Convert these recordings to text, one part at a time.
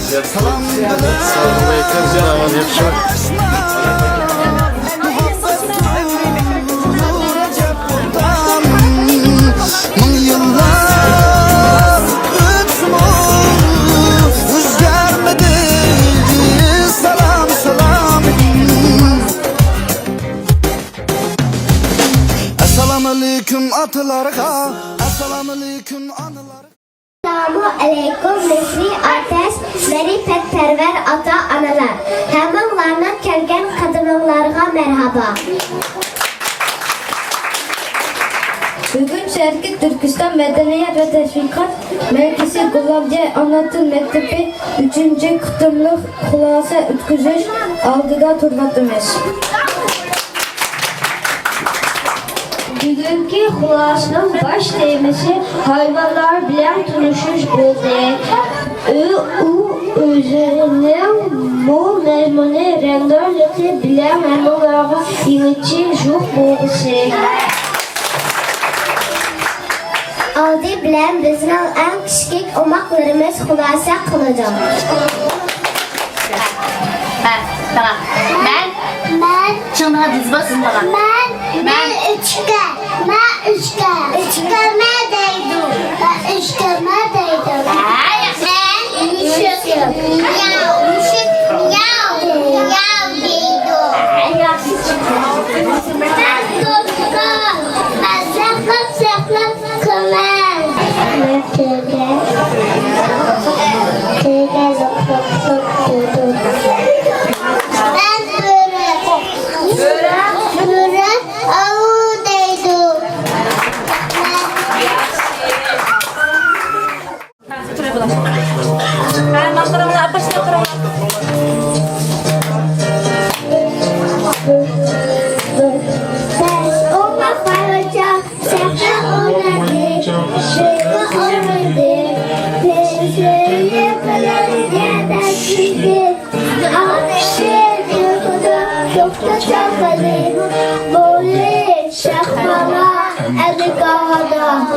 Salam bilan Muhabbet duyulur acep bundan. Ming yıllar ötmü Özgermedi. Salam salam. Esselamu aleyküm atalarga. Esselamu aleyküm analar. Esselamu aleyküm Mehri Ateş, Merifetperver ata analar. Həmənlərlə kelgen qadınlarga merhaba. Bugün Şərqi Türkistan Medeniyet ve Teşvikat Merkezi Gollandiya Anatıl Mektebi 3. Kıtımlıq Xulasa Ötküzüş aldıda turbatımız. Bugünkü xulasının baş teması hayvanlar bilen tanışış oldu. U özünün mol mezmunu rendarlığı bilen hayvanlara yeniçi juh bolğusu. Aldı bilen bizning eng kichik omoqlarimiz xulosa qiladi. Ben, tamam. Ben, Ben, Çınlığa diz basın bana. ben, ben üçge, ben üçge, üçgeme değdim, ben üçgeme değdim. Ben müşük, miyav, müşük, miyav, miyav değdim. Ben korkak, ben saklap saklap kımel. Ben tüge, tüge zok zok zok dudum. Ben börek, börek avu değdim. Ben başlarımla apasını kırım. Beş olmak varacak, şaka oynadı, şaka oynadı. Peşini falan yerden Akşe diyordu, çok da çakalı. Böyle şakmala, eli kahada.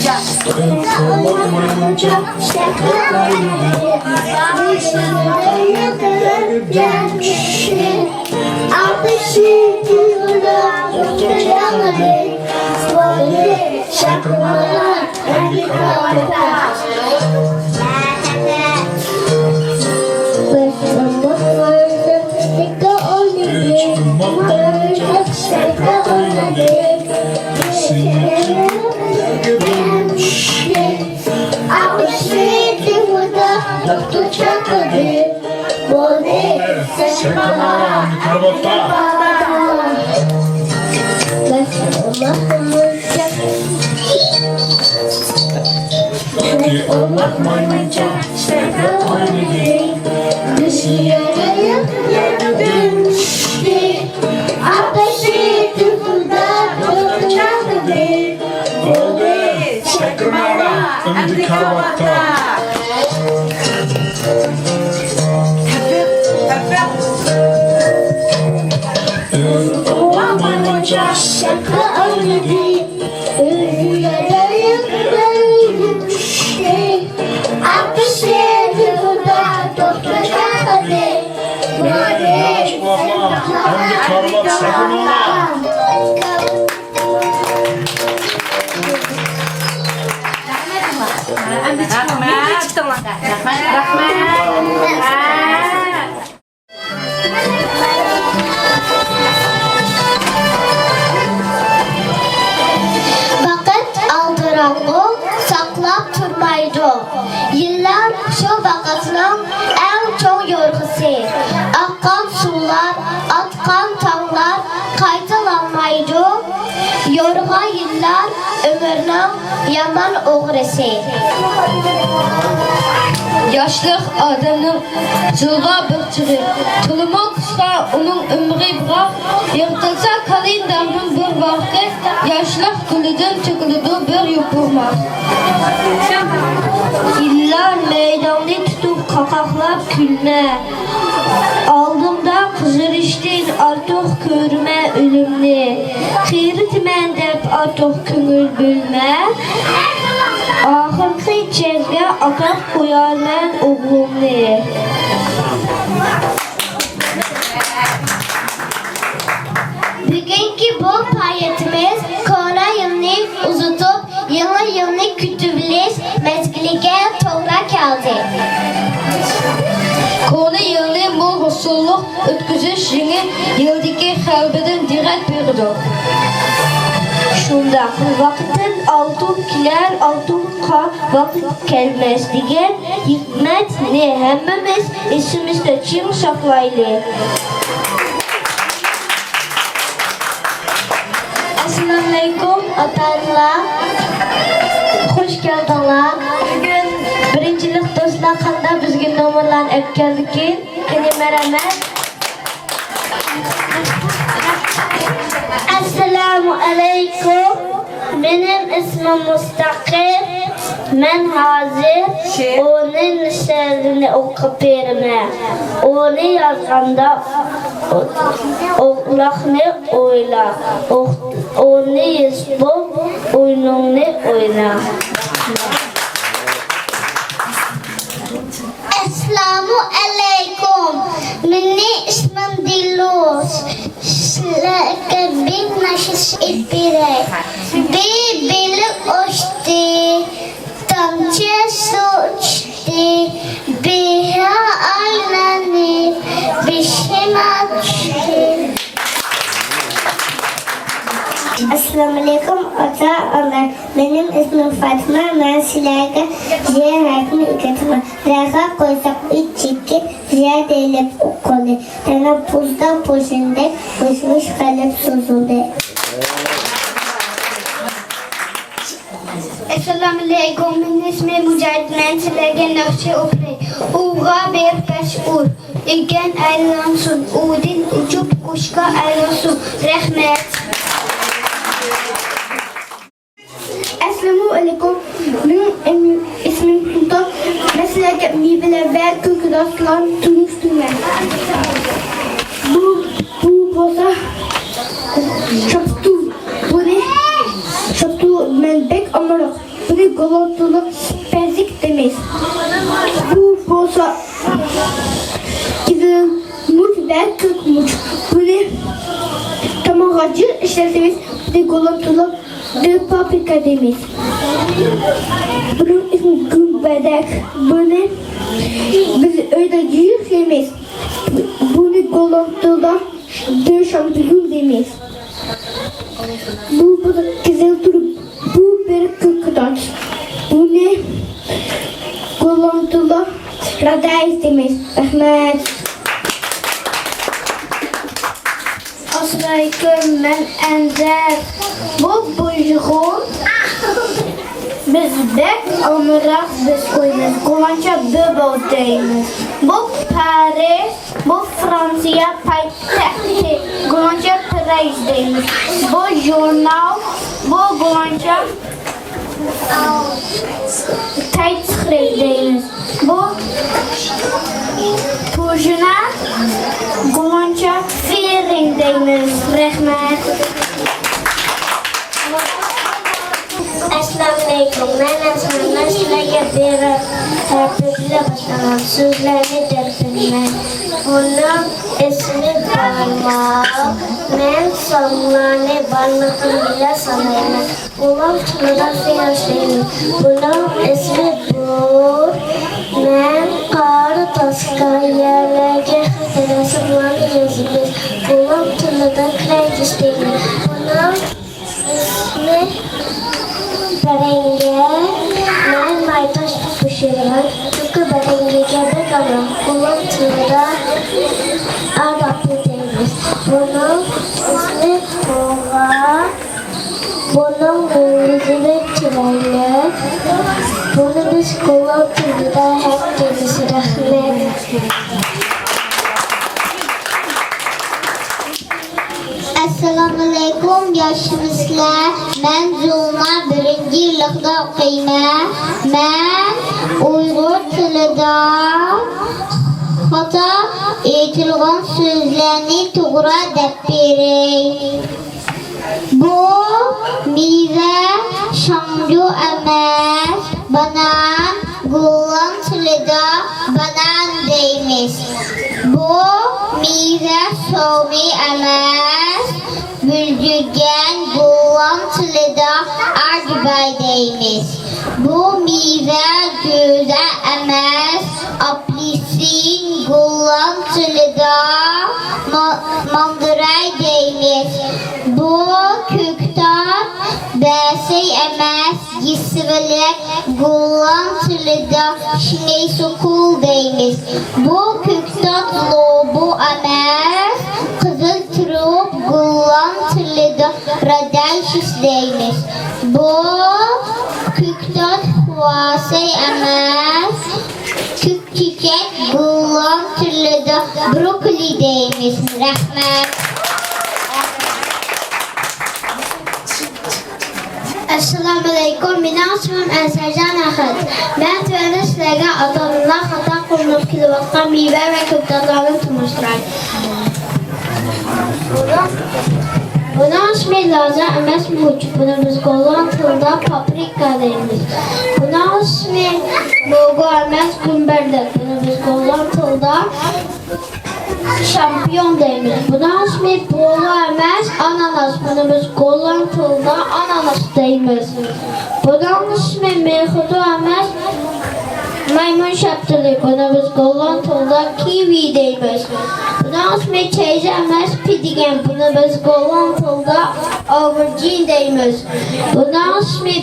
Şaka oynadı. Şaka oynadı. Vaqt aldıranqu saqlab turmaydi. Yıllar şu vaqtның ən çoң yorğusu. Aqqan sular, atqan tаңlar qaytalanmaydı. Yorğa yıllar ömürnің yaman o'g'risi. Yaşlıq adamның жылға bir чығы. Tulumu qısqa onun ömrü biroq, yırtılsa kalendarның bir vaqti, yaşlıq gülüdün tökülüdü bir yupurmaq. Yıllar meydanı tutup qaqaqlab külmə. Aldımda qızırışdın artıq görmə ölümni. Qeyritmən deb ئارتۇق كۆڭۈل بۆلمە. ئاخىرقى چەنگە ئاتاپ قويارمەن ئوغلۇمنى. Bugünkü bu fəaliyyətimiz kona yılını uzatıp yeni yılını kütüvliş mezgiliga to'g'ri keldi. كونا يىلنى مول ھوسۇللۇق ئۆتكۈزۈش يېڭى يىلدىكى غەلىبىدىن دېرەك بېرىدۇ. شۇنداق، ۋاقىتتىن ئالتۇن كېلەر، ئالتۇنغا ۋاقىت كەلمەس دېگەن ھېكمەتنى ھەممىمىز ئېسىمىزدە چىڭ ساقلايلى. Assalomu alaykum ota-onalar. Xush keldinglar. Bugun birinchilik do'stlar qanday bizga nomerlarni olib keldikin? Qani marhamat. Assalomu alaykum. Benim ismim Mustaqim. Men hozir onun şiirini o'qib beraman. Onu yozganda o'g'loqni o'yla. Onu yozib o'yiningni o'yla. Assalomu alaykum. Meni ismim Dilus. Sizlarga bir nashid beray. Bir beliq ochdi, tomchi suv ichdi, bir aylanib beshima tushdi. Assalomu alaykum ota ona. Benim ismim Fatma. Men sizlarga J harfini o'rgataman. Ra'ga qo'ysak 3 2 J deyilib o'qildi. Tanaffusda po'shindek qo'shmish qilib so'zildi. Esselamu aleyküm. Benim ismim Mücahit. Men sizlarga naqsha o'qiray. U'g'a ber besh ur. Egan aylansin. Udin uchib qushga aylansin. Rahmat. Assalomu alaykum. Benim ismim Sultan. Men sizlarga mevlar va ko'katlarni tanishtirman. Bu bo'lsa shaftu. Buni shaftu men bek amriq. Buni golland tilida perzik demaymiz. Bu bo'lsa qizil murch va ko'k murch. Buni tomog'achi ishlatamiz. Buni golland tilida de paprika deymiz. Bunun ismi gumbadak. Buni biz uyda yiyip yemeyiz. Buni golland tilida de şampinyon deymiz. Bu da qizil turp. Bu bir ko'katch. Buni golland tilida radijs deymiz. Rahmat. Assalomu alaykum. Men Anzar. Bu buyruğum. Biz bek almarak biz qo'ymiz. Gollandcha bubble deymiz. Bu Paris, bu Fransiya poytaxti. Gollandcha Paris deymiz. Bu jurnal, bu Gollandcha tijdschrift deymiz. Bu Pujuna Gollandcha vering deymiz. Rahmat. Assalomu alaykum. Men Asmani sizlarga berib tartibli boshlaman. So'zlarni terpinman. Bunun ismi barmoq. Men sonlarni barmog'im bilan sanayman. Ular tilida yoshlayman. Bunun ismi bor. Men qora toshga yerlarga rasmlarni yozamiz. Ular tilida kredit deyman. Bunun ismi Baranga. Men maytosh pishiraman. Chunki barangaga bakaman. Ular tilida aardappel deymiz. Bunun ismi tog'a. Bunun yuzi chiroyli. Buni biz Golland tilida haq deymiz. Rahmat. Assalomu alaykum yoshimizlar. Men Zulma birinchi yillikda o'qiyman. Men Uyg'ur tilida xato aytilgan so'zlarni to'g'ri deb beray. بۇ مېۋە شاڭجۇ ئەمەس، بانان، گوللاند تىلىدا بانان دەيمىز. بۇ مېۋە سومى ئەمەس، بۈلدۈرگەن، گوللاند تىلىدا ئاردباي دەيمىز. بۇ مېۋە جوزا ئەمەس، ئاپېلسىن، گوللاند تىلىدا مانداراي دەيمىز. بۇ كۆكتات بەسەي ئەمەس، يېسىۋېلەك، گوللاند تىلىدا سىنېسكول دەيمىز. بۇ كۆكتات لوبا ئەمەس، قىزىل تۇرۇپ، گوللاند تىلىدا رادايشېس دەيمىز. بۇ كۆكتات خۇۋاسەي ئەمەس، كۆك چېچەك، گوللاند تىلىدا بروككولى دەيمىز. رەھمەت. ئەسسالامۇ ئەلەيكۇم. مېنىڭ ئىسمىم ئەنسارجان ئەخەت. مەن تۆۋەندە سىلەرگە ئاتا-ئانىلار خاتا قوللىنىپ كېلىۋاتقان مېۋە ۋە كۆكتاتلارنى تونۇشتۇراي. بۇنىڭ ئىسمى لازا ئەمەس، مۇچ. بۇنى بىز گوللاند تىلىدا پاپرىكا دەيمىز. بۇنىڭ ئىسمى موگۇ ئەمەس، گۈمبەردەك. بۇنى بىز گوللاند تىلىدا شامپىيون دەيمىز. بۇنىڭ ئىسمى بولۇ ئەمەس، ئاناناس. بۇنى بىز گوللاند تىلىدا ئاناناس دەيمىز. بۇنىڭ ئىسمى مېخىدۇ ئەمەس، مايمۇن شاپتىلى. بۇنى بىز گوللاند تىلىدا كىۋى دەيمىز. بۇنىڭ ئىسمى چەيزە ئەمەس، پىدىگەن. بۇنى بىز گوللاند تىلىدا ئاۋېرجىن دەيمىز. بۇنىڭ ئىسمى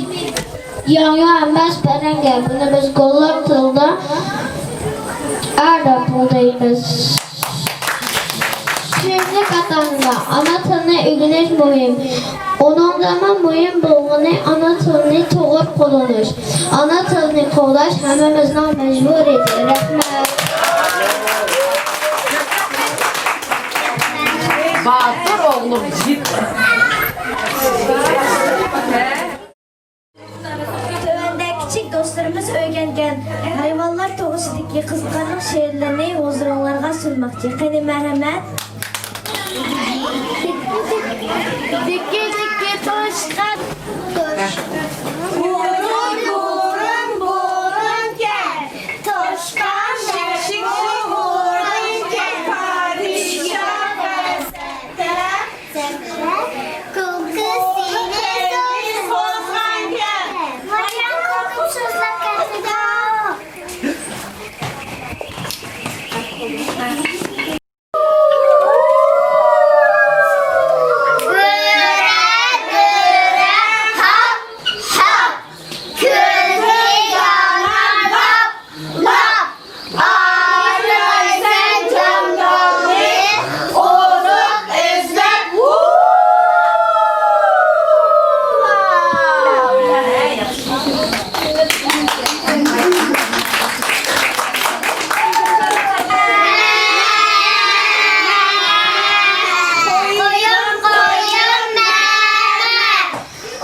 ياڭيۇ ئەمەس، بەرەڭگە. بۇنى بىز گوللاند تىلىدا ئارداپپېل دەيمىز. سۆيۈملۈك ئاتا-ئانىلار، ئانا تىلنى ئۆگىنىش مۇھىم. ئۇنىڭدىنمۇ مۇھىم بولغىنى ئانا تىلنى توغرا قوللىنىش. ئانا تىلنى قوغداش ھەممىمىزنىڭ مەجبۇرىيىتى. رەھمەت. Batır oğlum ciddi. تۆۋەندە كىچىك دوستلىرىمىز ئۆگەنگەن ھايۋانلار توغرىسىدىكى قىزىقارلىق شېئىرلىرىنى ھۇزۇرۇڭلارغا سۇنماقچى. قېنى مەرھەمەت. دىككى دىككى توشقان. Burun burun burun gel. Toşkan şişik burun gel. Padişah Ko'ku seni Korkan gel. So'zlab ketdi. Böre böre hap hap, Közü yanar lap lap, Araysen candanı, Orup izlep. Qo'yim qo'yim mama,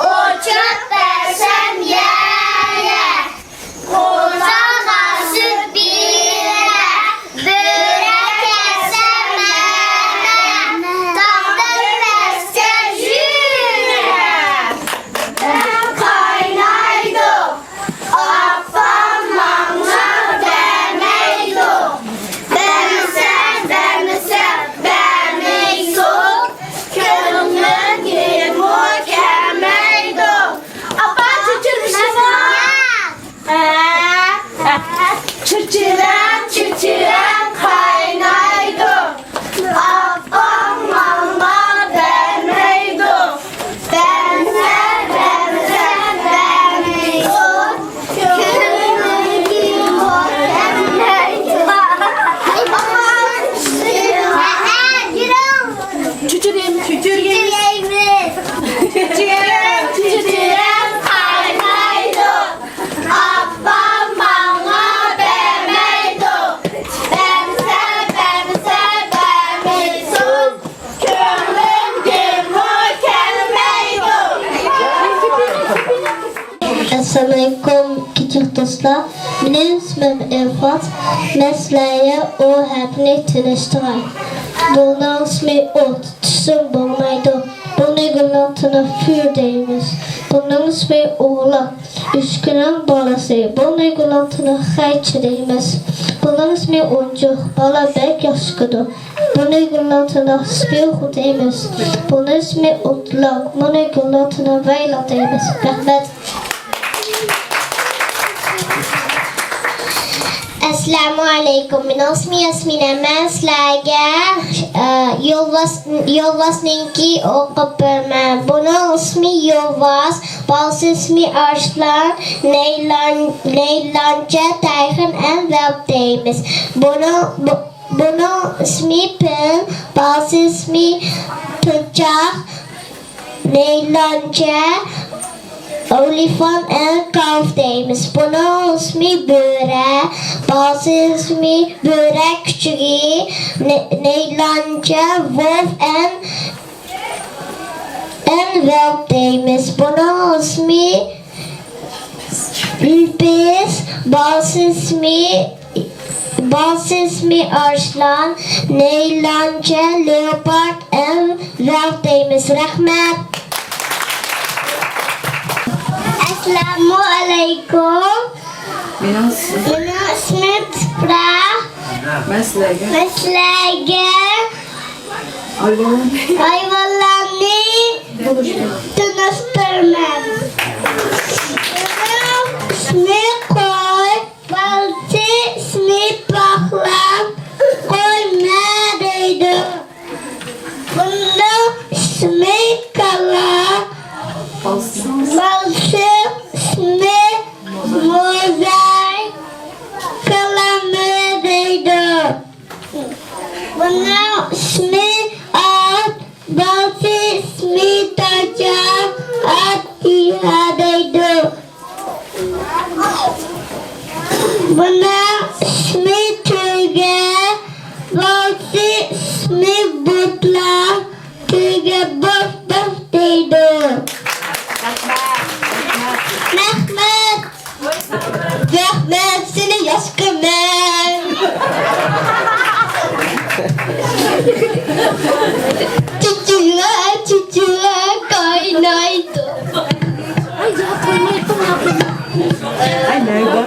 Uçup bersem yere, Qo'zağası bire, Börek kesem meme, Taqdir verse jüre. Kaynaydı. Apam mama demeydi. Demesen demesen demeysin. Gönlün gibi kemeydi. Apa çürçürmüşsün. Çürçüren çürçüren kaynaydı. Apam mama demeydi. Demsen demsen demeysin. Gönlün gibi kemeydi. Çüçüreyim, çüçüreyim. Çüçürem çüçürem kaynaydı. Abam bana demeydi. Demse demse demeysin. Gönlüm gibi kelmeydi. Assalomu alaykum kichik do'stlar. Mening ismim Elfat. Men sizlarga O harfini tanishtiray. Buning ismi o't, tushsam bo'lmaydi. Buni golland tilida fur deymiz. Buning ismi o'g'loq. Echkining bolasi. Buni golland tilida geitje deymiz. Buning ismi o'yinchoq. Bola bek yaxshi ko'radi. Buni golland tilida speelgoed deymiz. Buning ismi o'tloq. Buni golland tilida weiland deymiz. Rahmat. Assalomu alaykum. Mening ismim Yasmina. Men sizlarga yo'lbarsninki o'qib beraman. Buning ismi yo'lbars, bolasi ismi Arslan, Neylancha Tayxin and Velp deymiz. Buning ismi Pil, bolasi ismi Pilchoq, Neylancha Olifant en kalf deymiz. Buning ismi Bo'ri, bolasi ismi Bo'ri kuchugi, Neylancha Wolf en Welp deymiz. Buning ismi Ilpis, bolasi ismi Arslan, Neylancha Leopard en Welp deymiz. Rahmat. Assalomu alaykum. Mening Mening ismim Tuproq. Men sizlarga Men sizlarga hayvonlarni tanishtiraman. Buning ismi qo'y, bolasi ismi paqlan, qo'y ma deydi. Buning ismi kala, bolasi ismi mo'zay, kala me deydi. Buning ismi ot, bolasi ismi tacha, ot piha deydi. Buning ismi tuya, bolasi ismi bo'tloq, tuya bof bof deydi. Rahmat. Rahmat, seni yaxshi ko'raman. Chuchula, chuchula, qaynaydi. Ay nerede?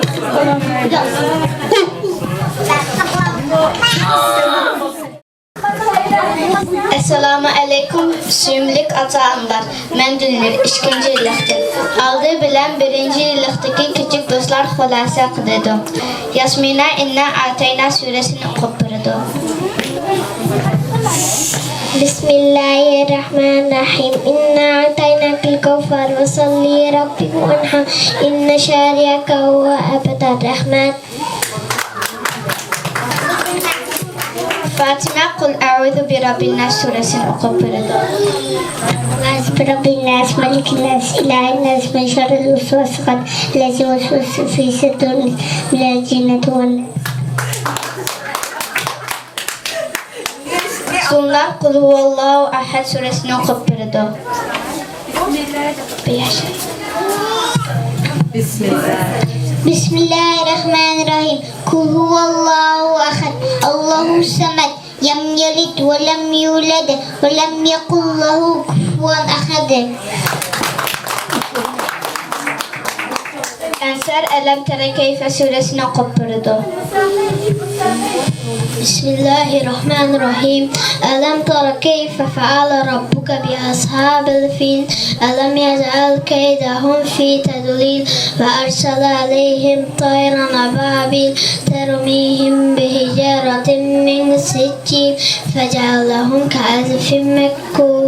Assalomu alaykum suyumli ota-onalar. Men Dilnur, 2 yillikdir. Oldi bilan 1 yillikdagi kichik do'stlar xulosa qiladi. Yasmina Inna Atayna surasini o'qib beradi. Bismillahirrahmanirrahim. Inna a'taynakal kawthar fasalli li rabbika wanhar. Inna shani'aka huwa abtar. Rahmat. Fatima Qul a'udhu bi robbin nas surasini o'qib beradi. أعوذ برب الناس ملك الناس إله الناس من شر الوسواس الذي يوسوس في صدور الناس من الجنة والناس. Zulnar Qul huvallohu ahad surasini o'qib beradi. Bismillah. Bismillahirrahmanirrahim. Kul huvallohu ahad. Allohu samad. Lam yalid va lam yulad va lam yakul lahu kufuwan ahad. Ansar Alam tara kayfa surasini o'qib beradi. Bismillahirrahmanirrahim. Alam tara kayfa fa'ala rabbuka bi ashabil fil. Alam yaj'al kaydahum fi tadlil va arsala alayhim tayran ababil tarmihim bihijaratin min sijjil faj'alahum ka'asfin ma'kul.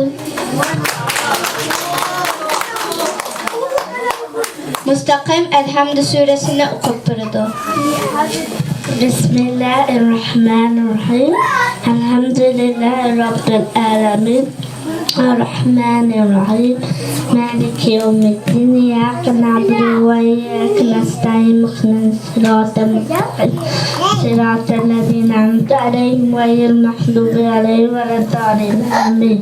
Mustaqim Elhamd surasini o'qib beradi. Bismillahirrahmanirrahim. Elhamdülillahi Rabbil alamin. Arrahmanirrahim. Maliki yevmiddin. İyyâke na'budu ve iyyâke nestaîn. İhdinas sıratal mustaqim. Sıratal lezîne en'amte aleyhim gayril mağdubi aleyhim veleddâllîn. Amin.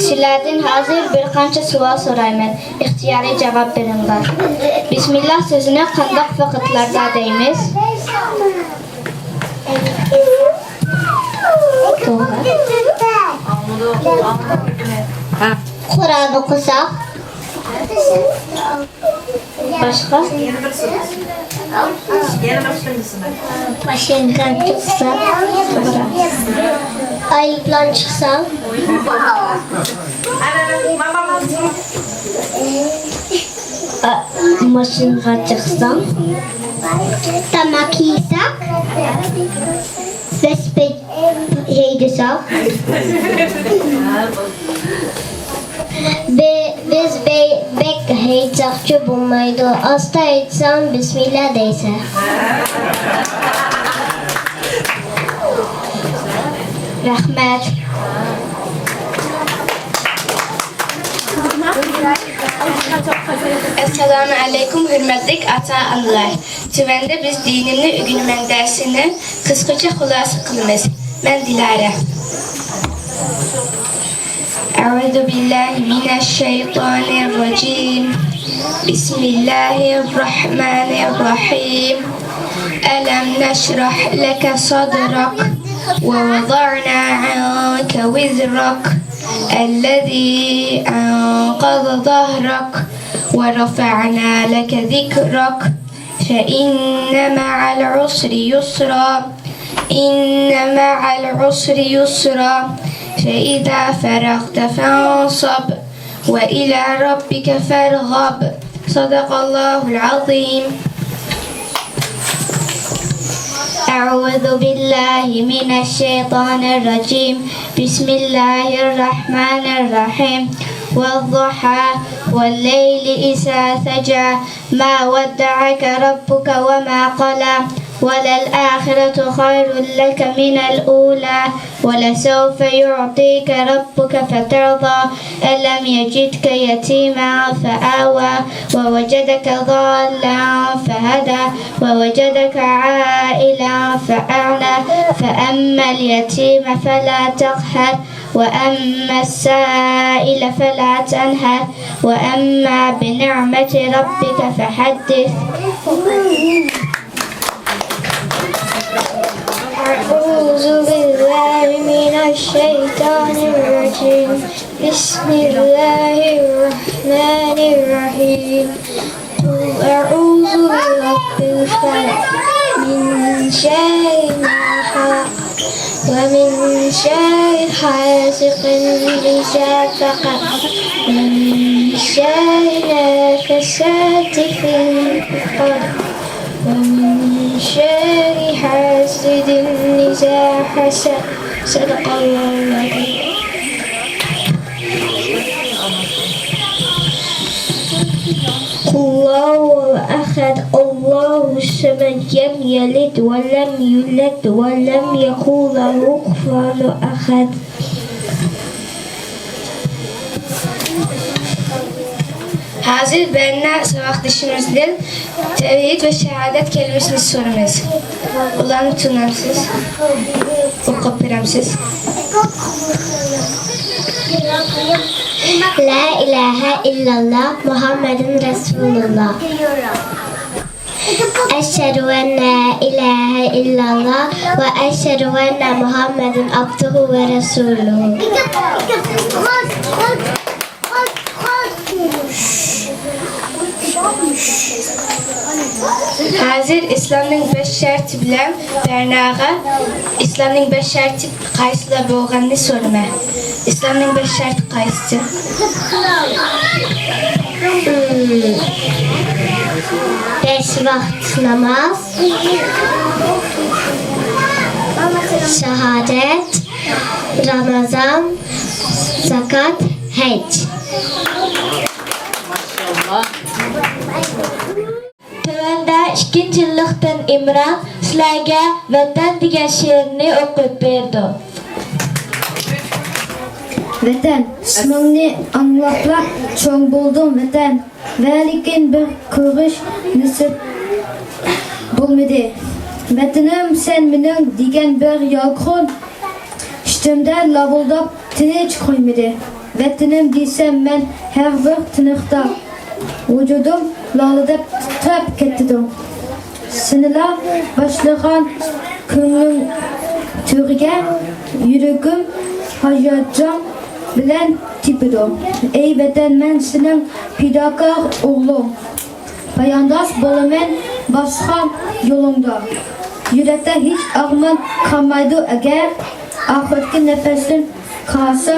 Sizlardan hozir bir qancha savol so'rayman. Ixtiyoriy javob beringlar. Bismillah so'zini qandoq vaqtlarda deymiz? To'g'ri. Qur'on o'qisak. Boshqa? Mashinada chiqsak. Aeroplan chiqsam. Mashinaga chiqsam. Tamaki yesak. Velosiped haydasak. Biz bek haydasakchi bo'lmaydi. Asta haydasang bismillah deysan. Rahmat. Assalamu alaykum hürmetlik ata-analar. Tövəndə biz dinimni ögünmən dərsini qısqaca xülasə qılımız. Mən Dilarə. Euzu billahi mineşşeytanirracim. Bismillahirrahmanirrahim. Elem neşrah leke sadrak ve vada'na anke vizrak ellezî enqaza zahrak ve rafa'na leke zikrak fe inne ma'al usri yusra inne ma'al usri yusra fe izâ feragte fensab ve ilâ rabbike fergab. Sadakallahul azim. أعوذ بالله من الشيطان الرجيم. بسم الله الرحمن الرحيم. والضحى والليل إذا سجى ما ودعك ربك وما قلى وللآخرة خير لك من الأولى ولسوف يعطيك ربك فترضى ألم يجدك يتيما فآوى ووجدك ضالا فهدى ووجدك عائلا فأغنى فأما اليتيم فلا تقهر وأما السائل فلا تنهر وأما بنعمة ربك فحدث. أعوذ بالله من الشيطان الرجيم. بسم الله الرحمن الرحيم. قل أعوذ برب الفلق من شر ما خلق ومن شر حاسق إذا فقب ومن شر النفاثات في العقد ومن شر حاسد إذا حسد. صدق الله العظيم. الله أحد الله الصمد لم يلد ولم يولد ولم يكن له كفوا أحد. Hazır benimle sabahdaşımızdan tevhid ve şehadet kelimesini sorumuz. Ularni tutunamsiz, o'qib beramsiz. La ilahe illallah Muhammedun Resulullah. Eşhedü en la ilahe illallah ve eşhedü enne Muhammeden abduhu ve resuluhu. Hazır İslamning 5 sharti bilan Barnag'a İslamning 5 sharti qaysilar bo'lganini so'rama. İslamning 5 sharti qaysi? 5 vaqt namaz, şehadet, Ramazan, zakat, hac. Tövəndə 2 yillikdan İmran sizlarga Vatan degan she'rni o'qib berdi. Vatan, ismingni anglapla cho'ng bo'ldim Vatan. Va lekin bir ko'rish nasib bo'lmadi. Vatanim sen mening degan bir yolqin ishtimda lovuldab tinch qo'ymadi. Vatanim desam men har bir tiniqda vujudim lolidab titrab ketdi. Sinila boshlagan ko'nglim to'riga yuragim hayajon بىلەن تېپىدۇ. ئەي ۋەتەن، مەن سېنىڭ پىداكار ئوغلۇڭ. پايانداز بولىمەن باسقان يولۇڭدا. يۈرەكتە ھېچ ئارمان قالمايدۇ ئەگەر، ئاخىرقى نەپەسىم قالسا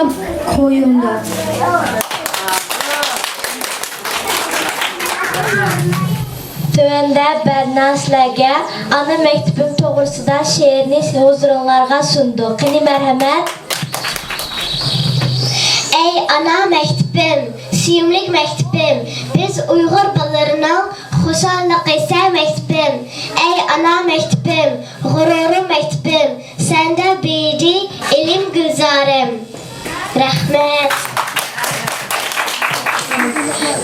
قويۇڭدا. تۆۋەندە بەرنا سىلەرگە ئانا مەكتىپىم توغرىسىدا شېئىرنى ھۇزۇرۇڭلارغا سۇندى. قېنى مەرھەمەت. ئەي ئانا مەكتىپىم، سۆيۈملۈك مەكتىپىم، بىز ئۇيغۇر بالىلىرىنىڭ خۇشاللىقى سەن مەكتىپىم. ئەي ئانا مەكتىپىم، غۇرۇرۇم مەكتىپىم، سەندە بېيىدى ئىلىم گۈلزارىم. رەھمەت.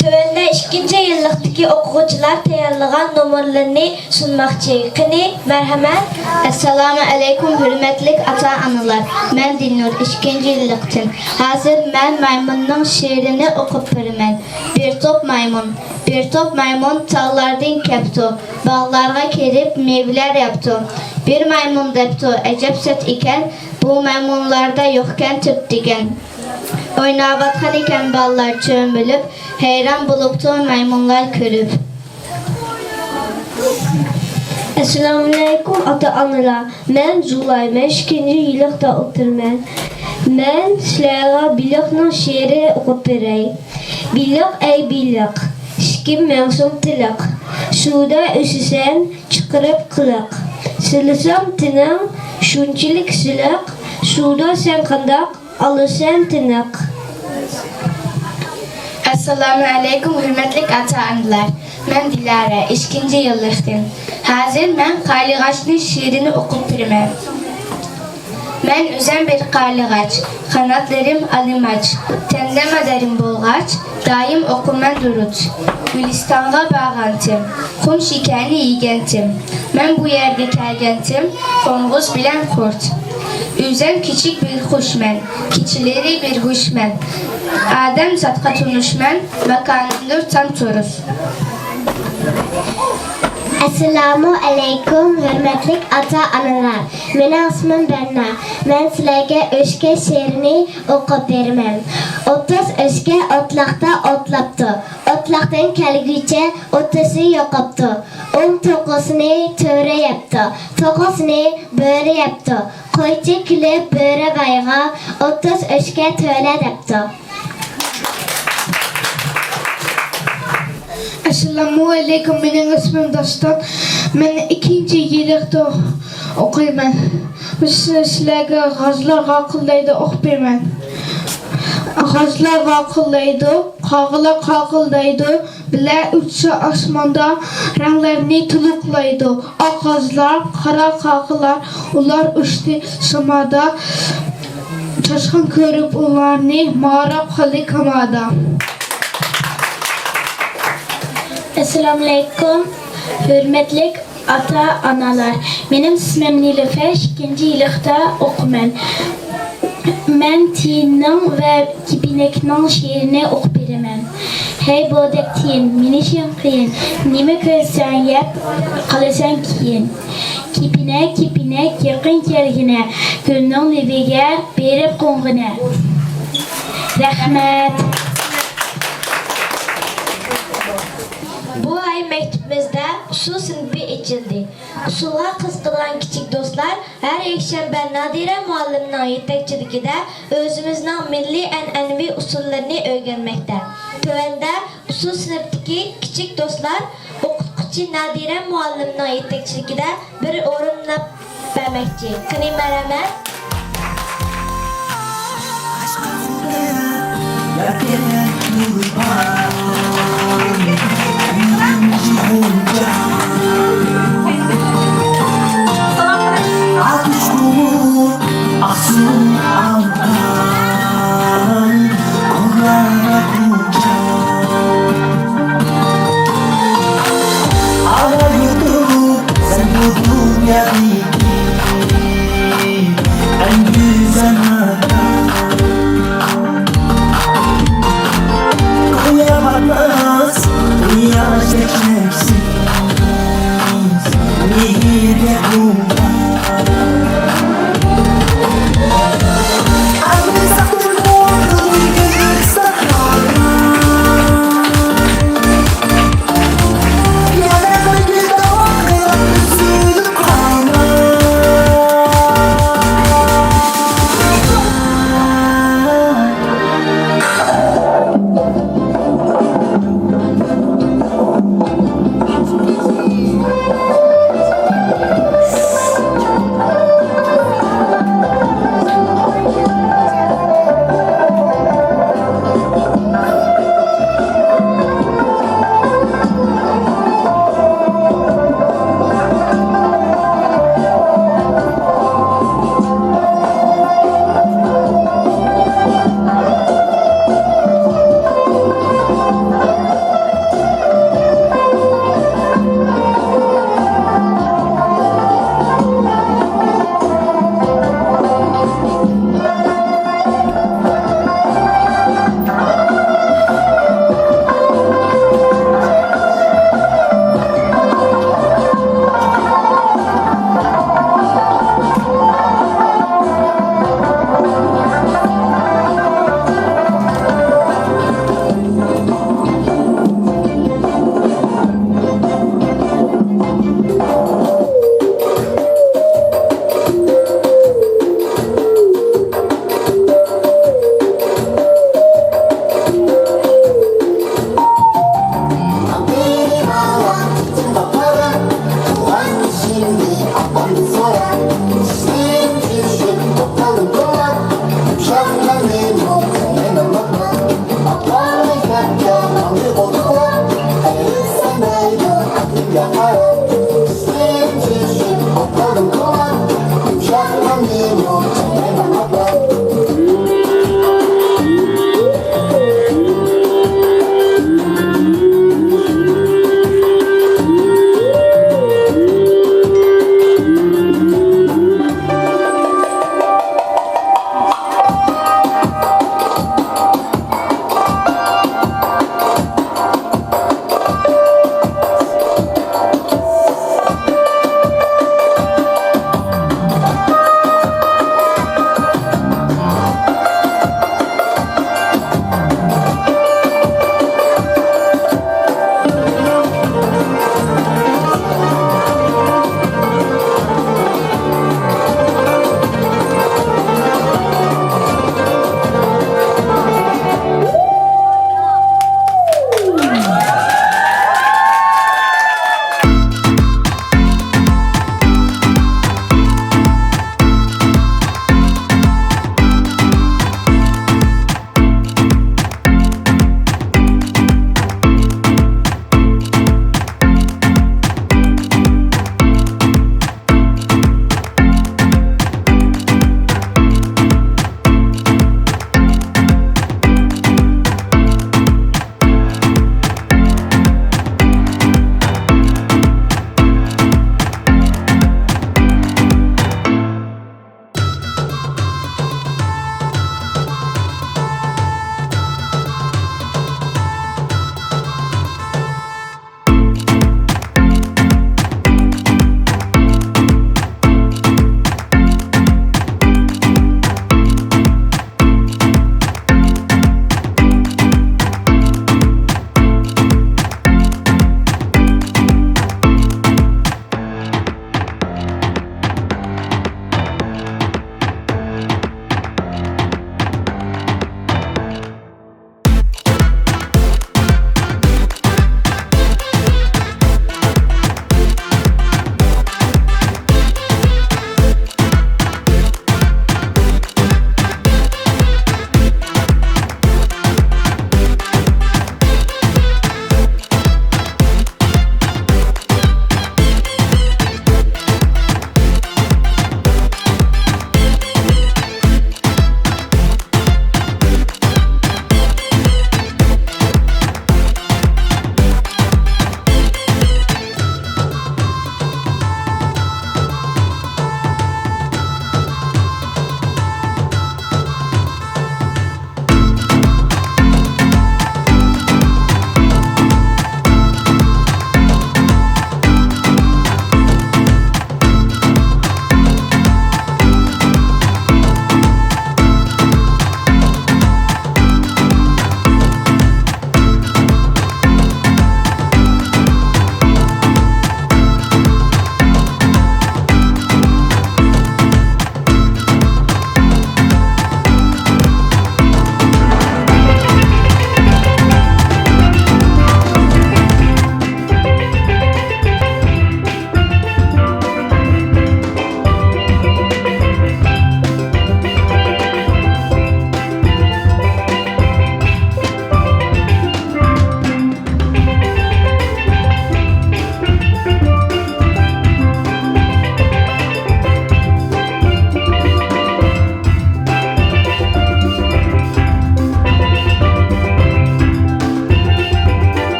تۆۋەندە ئىككىنچى يىللىقتىكى ئوقۇغۇچىلار تەييارلىغان نومۇرلىرىنى سۇنماقچى. قېنى مەرھەمەت. ئەسسالامۇ ئەلەيكۇم ھۆرمەتلىك ئاتا-ئانىلار. مەن دىلنۇر، ئىككىنچى يىللىقتىن. ھازىر مەن مايمۇننىڭ شېئىرىنى ئوقۇپ بېرىمەن. بىر توپ مايمۇن. بىر توپ مايمۇن تاغلاردىن كەپتۇ. باغلارغا كىرىپ مېۋىلەر يەپتۇ. بىر مايمۇن دەپتۇ، ئەجەب سەت ئىكەن، بۇ مايمۇنلاردا يوقكەن تۆت دېگەن. ئويناۋاتقان ئىكەن بالىلار چۆمۈلۈپ، ھەيران بولۇپتۇ مايمۇنلار كۆرۈپ. ئەسسالامۇئەلەيكۇم ئاتا-ئانىلار. مەن زۇلاي، مەن ئىككىنچى يىللىقتا ئولتۇرىمەن. مەن سىلەرگە بېلىقنىڭ شېئىرى ئوقۇپ بېرەي. بېلىق ئەي بېلىق، ئىككى ماڭساڭ تىلىق. سۇدا ئۆسىسەن چىقىرىپ قىلىق. سىلىسام تېنىڭ شۇنچىلىك سىلىق، سۇدا سەن قانداق ئالىسەن تىنىق. ئەسسالامۇ ئەلەيكۇم ھۆرمەتلىك ئاتا-ئانىلار. مەن دىلارە، ئىككىنچى يىللىقتىن. ھازىر مەن قارلىغاچنىڭ شېئىرىنى ئوقۇپ بېرىمەن. مەن ئۆزۈم بىر قارلىغاچ، قاناتلىرىم ئالىماچ، تەندە مادارىم بولغاچ، دائىم ئوقۇمەن دۇرۇت. گۈلىستانغا بارغانتىم، قۇم شېكەرنى يېگەنتىم. مەن بۇ يەرگە كەلگەنتىم، قوڭغۇز بىلەن قۇرت. ئۆزۈم كىچىك بىر قۇشمەن، كېچىلىرى بىر ھوشمەن. ئادەمزاتقا تونۇشمەن، ماكانىمدۇر تام تورۇس. ئەسسالامۇ ئەلەيكۇم ھۆرمەتلىك ئاتا-ئانىلار. مېنىڭ ئىسمىم بەرنا. مەن سىلەرگە ئۆچكە شېئىرىنى ئوقۇپ بېرىمەن. 30 ئۆچكە ئوتلاقتا ئوتلاپتۇ. ئوتلاقتىن كەلگۈچە ئوتتۇزى يوقاپتۇ. 19-ىنى تۆرە يەپتۇ. 9-ىنى بۆرە يەپتۇ. قويچى كېلىپ بۆرە بايغا 30 ئۆچكە تۆلە دەپتۇ. ئەسسالامۇ ئەلەيكۇم، مېنىڭ ئىسمىم داستان. مەن ئىككىنچى يىللىقتا ئوقۇيمەن. سىلەرگە غازلار غاقىلدايدۇ ئوقۇپ بېرىمەن. غازلار ۋارقىرايدۇ، قارغىلار قاقىلدايدۇ، بىللە ئۇچسا ئاسماندا رەڭلەرنى تولۇقلايدۇ. ئاق غازلار، قارا قارغىلار، ئۇلار ئۇچتى سامادا. چاشقان كۆرۈپ ئۇلارنى ماراپ قالدى كامادا. ئەسسالامۇئەلەيكۇم ھۆرمەتلىك ئاتا-ئانىلار. مېنىڭ ئىسمىم نىلۇپەر، ئىككىنچى يىللىقتا ئوقۇيمەن. مەن تىيىننىڭ ۋە كېپىنەكنىڭ شېئىرىنى ئوقۇپ بېرىمەن. ھەي بورىدەك تىيىن، مىنىشىڭ قىيىن، نېمە كۆرسەڭ يەپ قالىسەن كېيىن. كېپىنەك، كېپىنەك يېقىن كەلگىنە، گۈلنىڭ لېۋىگە بېرىپ قونغىنە. رەھمەت. بۇ ئاي مەكتىپىمىزدە ئۇسسۇل سىنىپى ئېچىلدى. ئۇسسۇلغا قىزىقىدىغان كىچىك دوستلار ھەر يەكشەنبە نادىرە مۇئەللىمنىڭ يېتەكچىلىكىدە ئۆزىمىزنىڭ مىللىي ئەنئەنىۋى ئۇسسۇللىرىنى ئۆگەنمەكتە. تۆۋەندە ئۇسسۇل سىنىپتىكى كىچىك دوستلار ئوقۇتقۇچى نادىرە مۇئەللىمنىڭ يېتەكچىلىكىدە بىر ئورۇنلاپ بەرمەكچى. قېنى مەرھەمەت.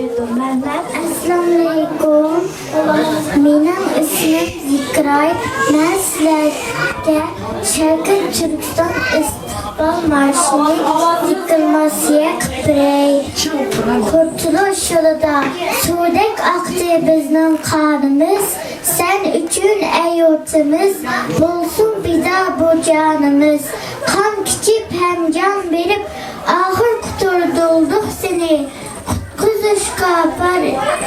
Beridi. Marhamat. Assalomu alaykum. Mening ismim Zikray. Men sizlarga Sharqiy Turkiston istiqbol marshini deklamatsiya qilib beray. Qurtulush yo'lida suvdek oqdi bizning qonimiz. Sen uchun ey yurtimiz, bo'lsin fido bu jonimiz. Qon kichib ham jon berib, oxir quturduldik seni. Qutqizishga bor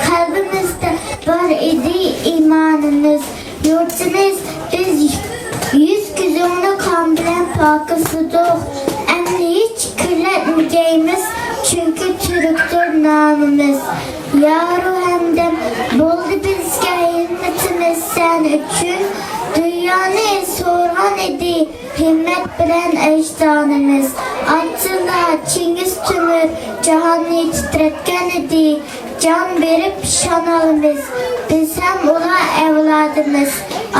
qalbimizda bor edi iymonimiz. Yurtimiz, biz yuz ko'zingni qon bilan pokizladik. Endi hech kirlatmagaymiz, chunki turkdir nomimiz. Yoru hamdam bo'ldi bizga himmatimiz sen uchun. Dunyoni so'rg'an edi himmat bilan ajdodimiz. Attila, Chingiz Temur jahonni titratgan edi. Jon berib shon olamiz. Biz ham ular avlodimiz.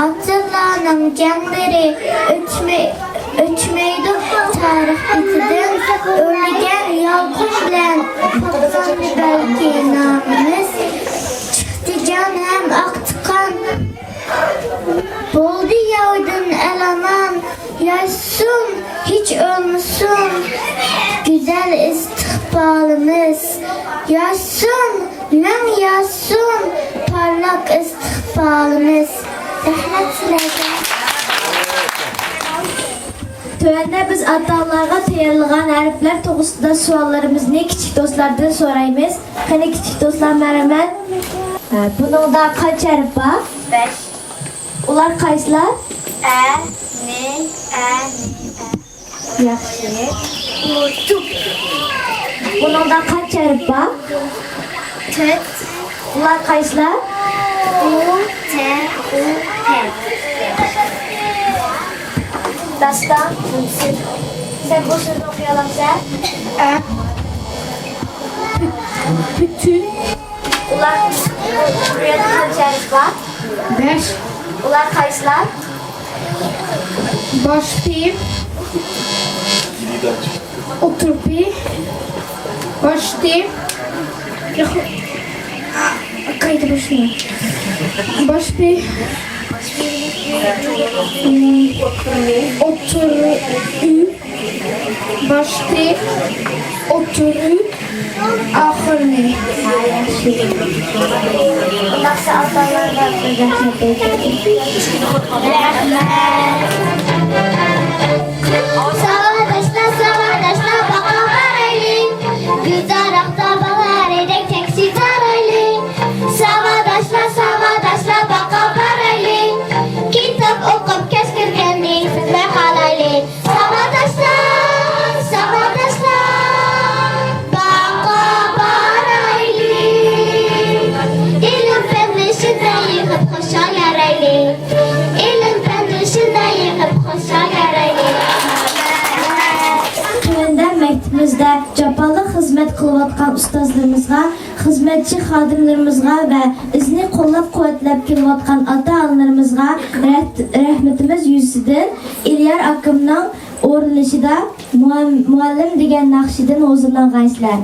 Attilaning janglari o'chmaydi tarix betidan. O'rlagan yolqin bilan poklandi balki nomimiz. Chiqdi jon ham oqdi qon. Bo'ldi yovdan alaman. Yaşasın, hiç ölmesin güzel istikbalimiz. Yaşasın, ming yaşasın parlak istikbalimiz. Rahmat sizlarga. Tövəndə biz ata-analarga tayyorlagan harflar to'g'risida savollarimizni kichik do'stlardan so'raymiz. Qani, kichik do'stlar, marhamat. Ha, buningda qancha harf bor? 5. Ular qaysilar? E, N, E, N, E. Yaxshi. Buningda qancha harf bor? 4. Ular qaysilar? U, T, U, P. Dastan, sen bu so'zni o'qiy olasan? E. Bütün. Ular bu yerda qancha harf bor? 5. Ular qaysilar? Baş P. Otur P. Baş T. Kaydı başına. Baş P. Otur Ü. Baş T. Otur Ü. Axir N. Undaqsa ota-onalarga rahmat aytadi. Rahmat. Savaşla savaşla baqa baraylik. Gülzaraqda balar edek taksi taraylik. Savaşla savaşla baqa baraylik. Kitob o'qib kashkirganning sezmay qolaylik. Savaşla savaşla baqa boraylik. Ilm fanni shunday yig'ib xushal yaraylik. Ilm fanni shunday yig'ib xushal yaraylik. Tövəndə məktəbimizdə capalı xidmət qılıyotgan ustozlarimizga, xizmatchi xodimlarimizga va bizni qo'llab-quvvatlab kelayotgan ota-onalarimizga rahmatimiz yuzidan Ilyar akamning o'rinlashida muallim degan naqshidan huzurlangansizlar.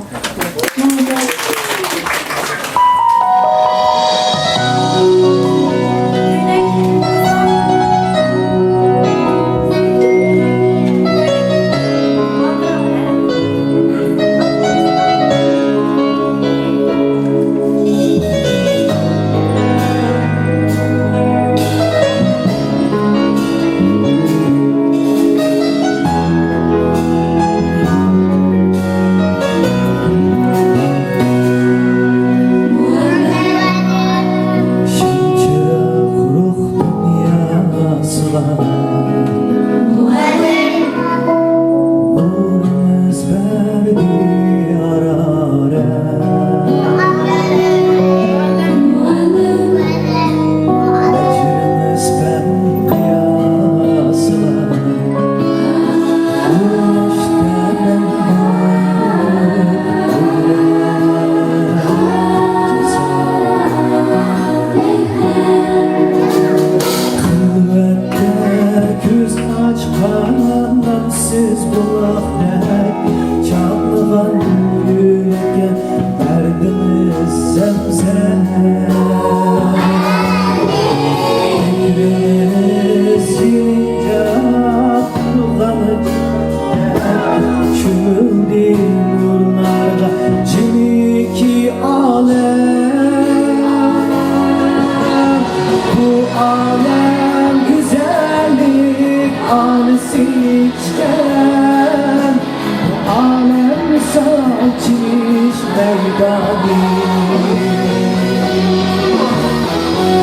meydanı.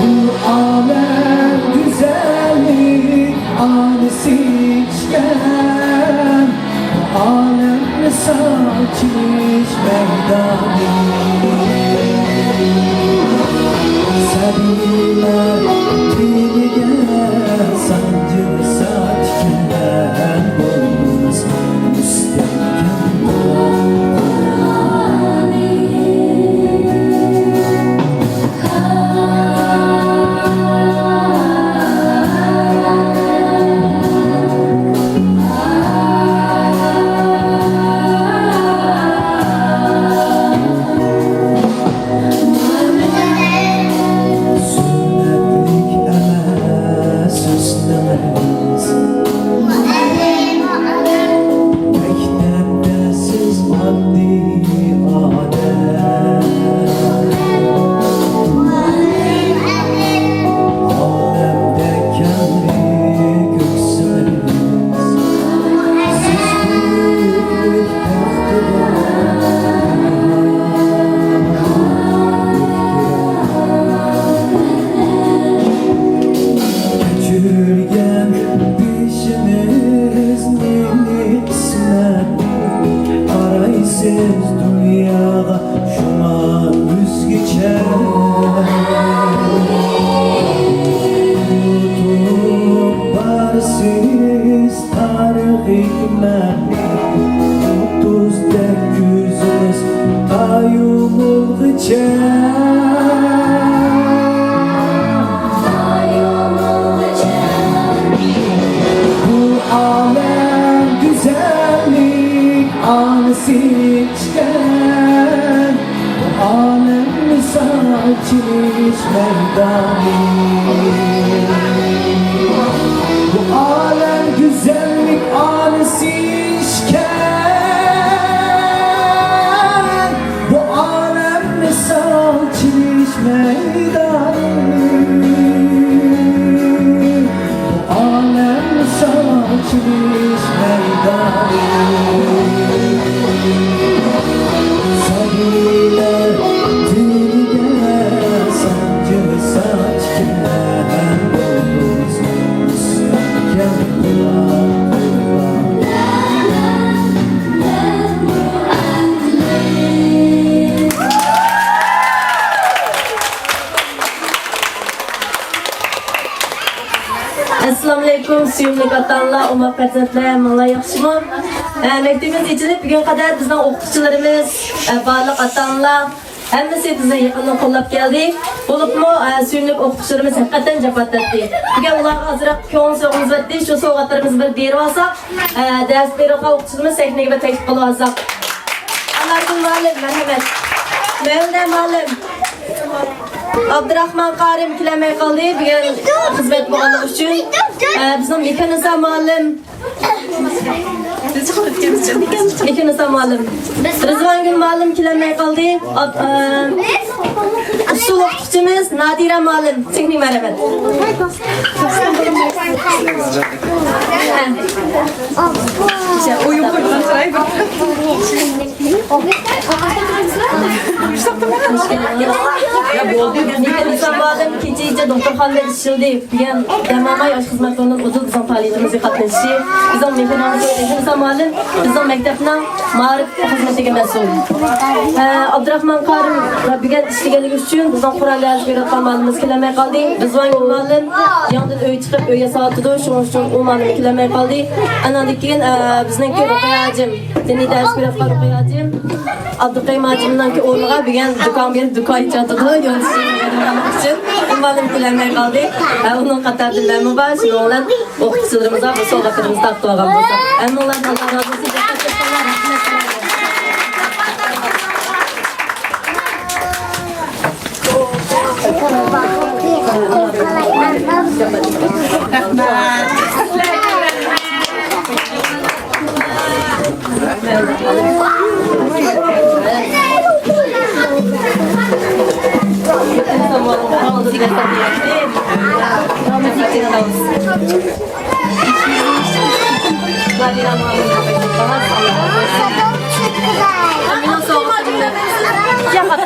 Bu alem güzellik anı seçken, bu alem saçış meydanı. Sabirler tiliga sanjib saçken bo'lmas mustahkam. Sünnetlik emas husnimiz, Mektepte siz oddiy odam, Olamda kangri ko'ksimiz, Siz buyuklik taxtida Köçürgen peşimiz neli kısmet, Qaraysız dunyoga shunga o'zgacha. Unutib barsiz tarix hikmat, 30dek yuzimiz tayumulg'icha. Bu alem güzellik anı seçken, Bu alem saçış meydanı. Bu alem güzellik anı seçken, Bu alem saçış meydanı. Bu alem saçış meydanı. Sabirler tiliga sancı saçken bo'lmas mustahkam quloq. Assalomu alaykum suyumli ota-onalar, umoq farzandlar, hammanglar yaxshimi? Maktabimiz ochilib bugun qadar bizning o'qituvchilarimiz, barliq ota-onalar hammasi bizni yaqindan qo'llab keldi. Bo'libmi, suyumli o'qituvchilarimiz haqiqatan jafo tortdi. Bugun ularga ozroq ko'ngil sovg'amiz berdi, shu sovg'atlarimizni bir berib olsak, dars berayotgan o'qituvchilarimiz sahnaga bir taklif qilib olsak. Anargul muallim, marhamat. Mavlida muallim. Abdurrahman Qarim kelamay qoldi bugun xizmat bo'lganligi uchun. Bizning Mekanisa muallim. Mekanisa muallim. Rizvangul muallim kelamay qoldi. Usul o'qituvchimiz Nadira muallim. Singling marhamat. O'yin qo'yib chiray bir. Mekanisa muallim kecha doktorxonada ishildi. Bugun damamay yosh xizmatlarining o'zi bizning faoliyatimizga qatnashishi. Bizning Mekanisa muallim bizning maktabning ma'rif xizmatiga mas'ul. Abdurrahman Qarim bugun ishlaganligi uchun bizning Qur'on dars berayotgan muallimimiz kelamay qoldi. Rizvangul muallim yangidan uy chiqib uy yasayotidi. Shuning uchun u muallim kelamay qoldi. Andan keyin bizningki Ruqayajim, diniy dars berayotgan Ruqayajim Abduqayim hacimninki o'rniga bugun do'kon berib do'kon ichatidi. Uchun u muallim kelamay qoldi. Uning qatorida manmi bor, shuning bilan o'qituvchilarimizga bu sovg'atlarimizni taqdim olgan bo'lsak. Hammanglardan Alloh rozi bo'lsin. Jafo chekkanlar, rahmat sizlarga.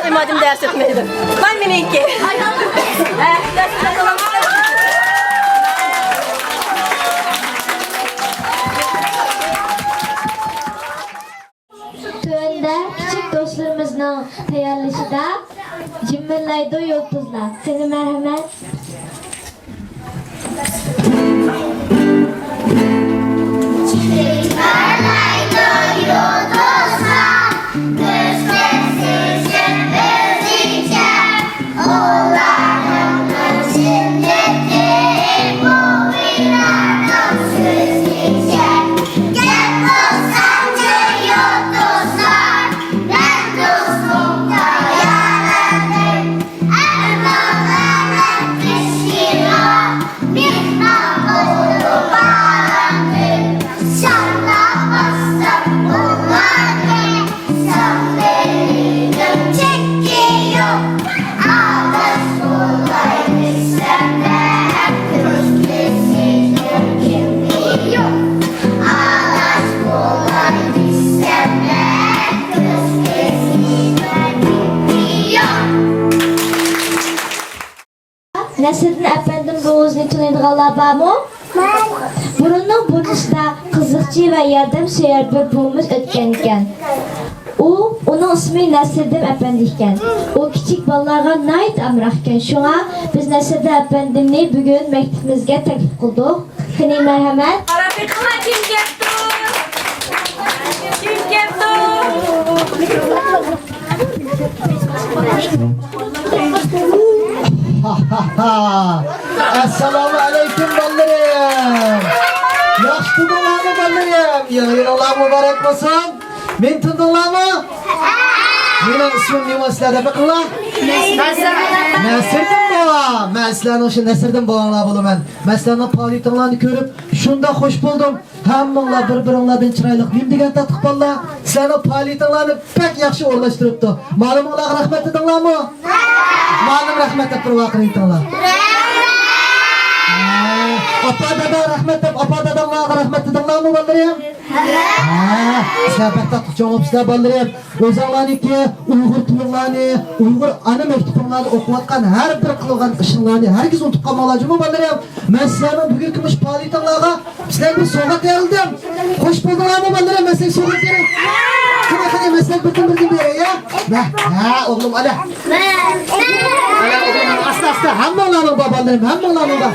Imadim ders etmeydi. Ben mininki. Tövəndə kiçik dostlarımızın tayyorlashida Jimirlaydi yulduzlar. Seni merhamet. Nasriddin əfəndim buğuzni tanıydiganlar barmı? Burunның burnusida qiziqchi va yordamsuyar bir buvimiz o'tgan ekan. U uning ismi Nasriddin əfəndi ekan. U kichik bolalarga nayt amroq ekan. Shunga biz Nasriddin əfəndimni bugun maktabimizga taklif qildik. Qani marhamat. Kim kepti? Kim kepti? Assalomu alaykum bolalarim. Yaxshi tundinglarmi bolalarim? Yangi yillar muborak bo'lsin. Men tundinglarmi? Mening ismim nima sizlarda biqinglar? Nasriddin baba. Men sizlarning o'sha Nasriddin bobonglar bo'laman. Men sizlarning faoliyatinglarni ko'rib, shunda xush bo'ldim. Hammanglar bir-biringlardan chiroyli nim degan tatliq bolalar. Sizlarning faoliyatinglarni pek yaxshi o'rlashtiribdi. Ma'luminglarga rahmat dedinglarmi? Ma'lum rahmat deb bir vaqiringlar. Opa dada rahmat deb, opa dadanglarga rahmat dedinglarmi bolalarim? Ha, sizlar bek tatliq cho'ng bo'psizlar bolalarim. O'zinglarniki Uyg'ur tilinglarni, Uyg'ur ana maktabinglarni o'qiyotgan har bir qilgan ishinglarni hargiz unutib qolmanglar jumi bolalarim. Men sizlarning bugungi mush faoliyatinglarga sizlarga bir sovg'a tayyorladim. Xush bo'ldinglarmi bolalarim? Men sizlarga sovg'a beray. Qani qani men sizlarga birdan beray ya. Ha, o'g'lim ala. Ala o'g'lim, asta asta hammanglarning babolalarim, hammanglarning ba.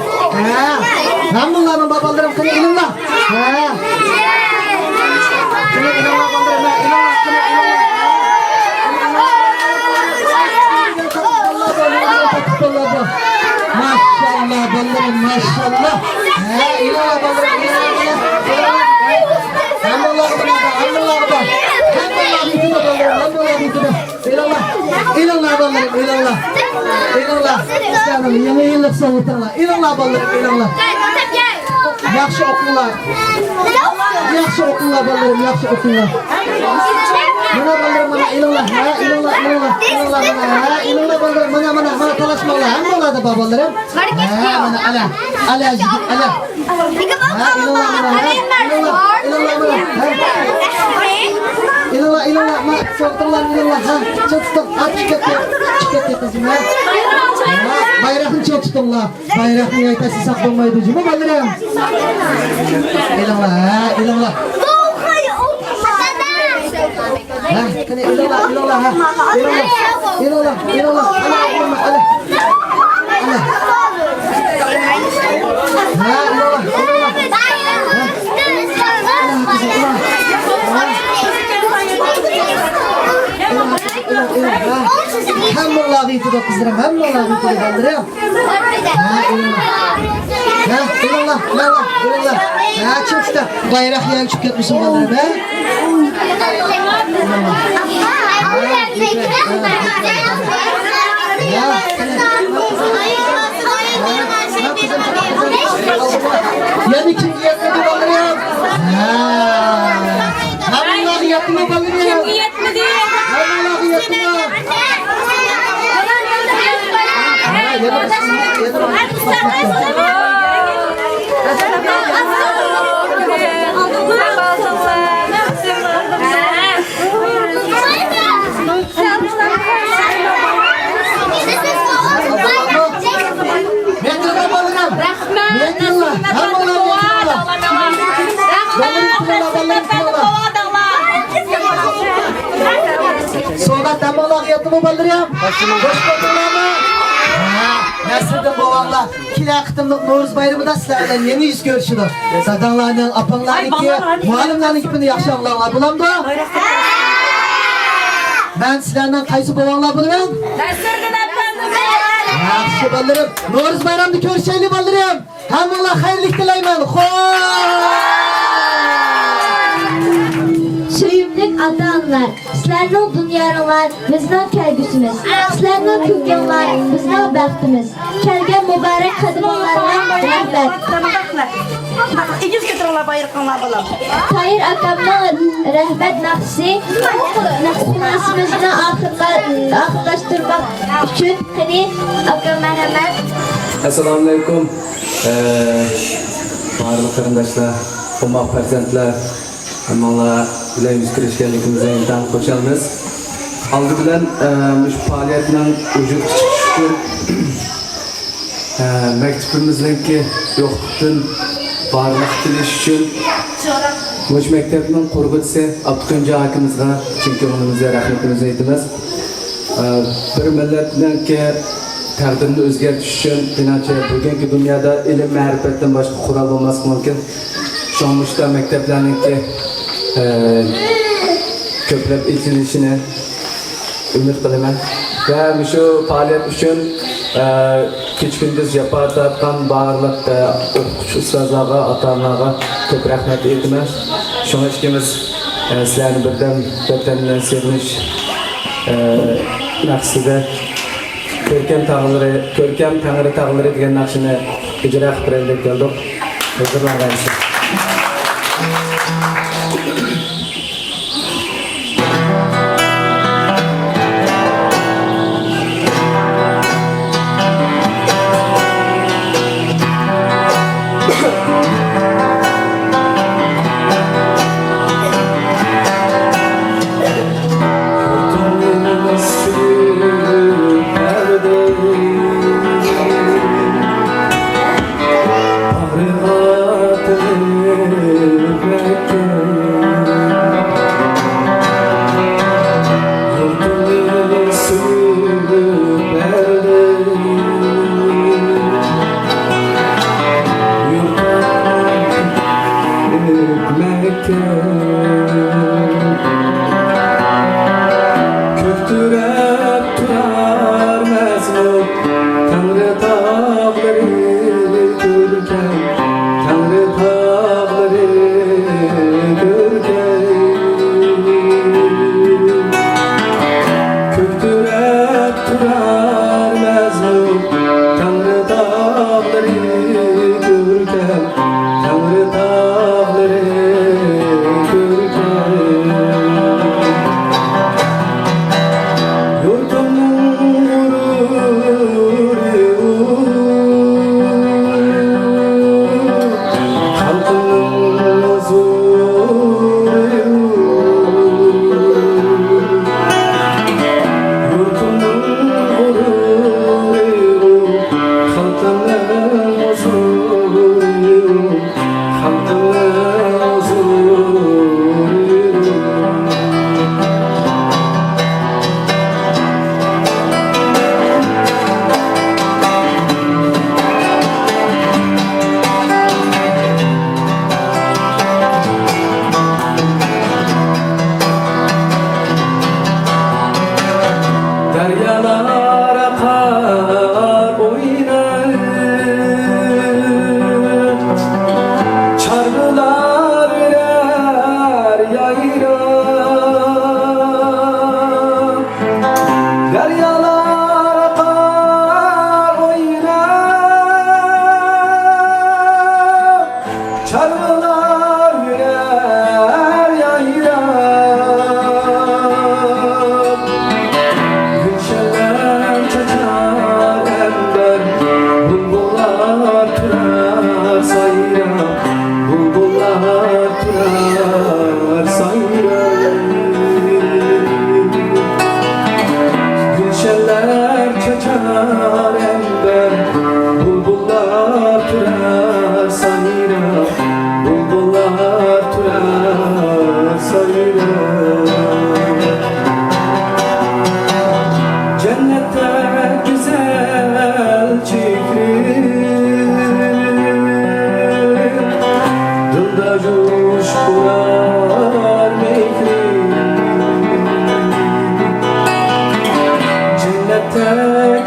Ha, hammanglarning babolalarim qani ilinglar. Ha. Qani ilinglar bolalarim, ilinglar, qani ilinglar. Maşallah bolalarim, maşallah. Ha, ilinglar bolalarim, ilinglar. Hammanglarga hammanglarga. Hammanglarga yetadi bolalarim, hammanglarga yetadi. Ilinglar. Ilinglar bolalarim, ilinglar. Ilinglar. Sizlarning yangi yillik sovg'atinglar. Ilinglar bolalarim, ilinglar. Yaxshi o'qinglar. Yaxshi o'qinglar bolalarim, yaxshi o'qinglar. Mana bolalarim, mana ilinglar. Ha, ilinglar, ilinglar. Ilinglar mana, ha, ilinglar bolalarim, mana mana mana talashmanglar. Hammanglarda bor bolalarim. Ha, mana ala. Ala yigit, ala. Ha, ilinglar mana, ha. Ilinglar, ilinglar mana. Ha. Ilinglar, ilinglar, mana sovg'atinglar, ilinglar. Ha, chiq tuting. Ha, chiqib ketdi. Chiqib ketdi qizim, ha. Ha, bayroqni chiq tutinglar. Bayroqni aytasiz saq bo'lmaydi, juma bolalarim. Ilinglar, ha, ilinglar. Ha, qani ilinglar, ilinglar, ha. Ilinglar, ilinglar, ilinglar. Ala, ala. Ala. Ha, ilinglar, ilinglar. Hammanglarga yetadi qizlarim, hammanglarga yetadi bolalarim. Ha, ilinglar. Ha, ilinglar, ilinglar, ilinglar. Ha, chiq tuta. Bayroq yana tushib ketmasin bolalarim, ha? Yana kimga yetmadi bolalarim? Ha. Hammanglarga yetdimi bolalarim? Kimga yetmadi? Hammanglarga yetdimi? Ha, yana yana. Ballarım. Rahmat, Niyet Nasriddin Hammalar efendi niyet Rahmat, Nasriddin efendi Sovg'at hammalarga yetdimi ballarım? Hoş bulduklarmı? Nasriddin bobamlar kila qitimliq Nowruz bayramida sizlar bilan yeni yuz ko'rishidi. Dadanglarning, opanglarniki, muallimlarning gapini yaxshi anglanglar bo'lamdi? Men sizlarning qaysi bobanglar bo'laman? Nasriddin efendi Yaxshi ballarım. Nowruz bayramida ko'rishaylik ballarım. Hammanglar xayrlik tilayman. Xo'sh. Suyumluk ata-analar, sizlarning dunyolar bizning kelgusimiz. Sizlarning kulganlar bizning baxtimiz. Kelgan muborak qadimlarga rahmat. Egiz götürünglar bayırqыңlar bolam. Tahir akamning rahmat naqshi murosimizni oxirlashtirmoq uchun qani akam marhamat. Assalomu alaykum. Barliq qarindoshlar, qo'moq farzandlar, hammalar bilan yuz ko'rishganligimizdan intayin xursandmiz. Oldi bilan shu faoliyatning vujudga chiqishi uchun maktabimizningki yo'qlikdan borliq kelish uchun mush maktabning qurg'uchisi Abduqayumjon akamizga chin ko'nglimizga rahmatimizni aytamiz. Bir millatningki taqdirini o'zgartirish uchun menimcha bugungi dunyoda ilm ma'rifatdan boshqa qurol bo'lmasligi mumkin. Shu maktablarningki ko'plab ochilishini umid qilaman. Va shu faoliyat uchun kech kunduz jafo tortgan barliq o'qituvchi ustozlarga, ota-onalarga ko'p rahmat aytaman. Shunga ikkimiz sizlarni birdam vatan bilan sevinish maqsadida Ko'rkam tog'lari, Ko'rkam Tangri tog'lari degan naqshini ijro qilib beraylik deb keldik. Huzurlaringizda.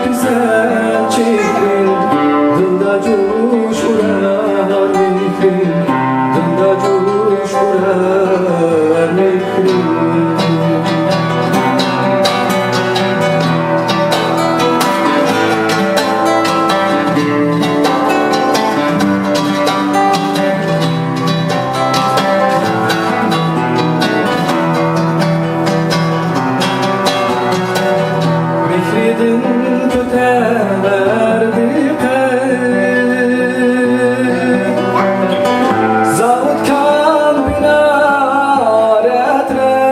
Güzel çehrin, dilda coş urar mehrin, dilda coş urar mehrin. Mehridin köterdi qad, Zavut kan binar etret.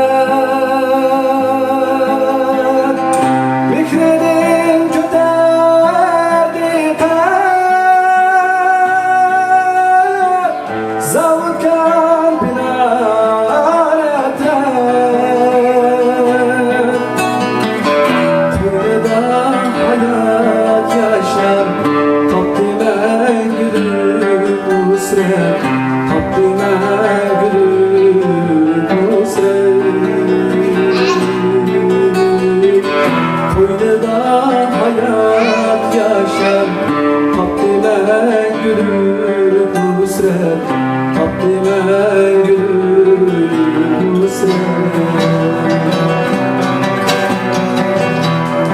Mehridin köterdi qad, Zavut kan binar etret. Qo'ynida hayot yashnar, topdi mangulik nusrat, topdi mangulik nusrat. Qo'ynida hayot yashnar, topdi mangulik nusrat, topdi mangulik nusrat.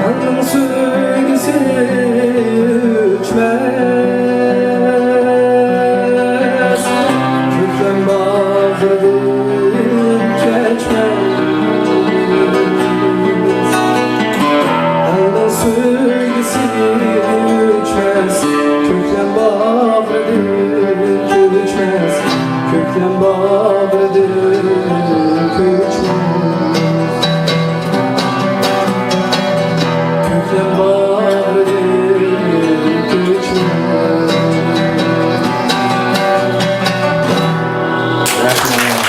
Alnın sevgisi öçmez, Köklen bağrıdın keçmez. Alnın sevgisi öçmez, Köklen bağrıdın köçmez, Köklen bağrıdın köçmez. Köklen bağrıdın köçmez. Rahmat.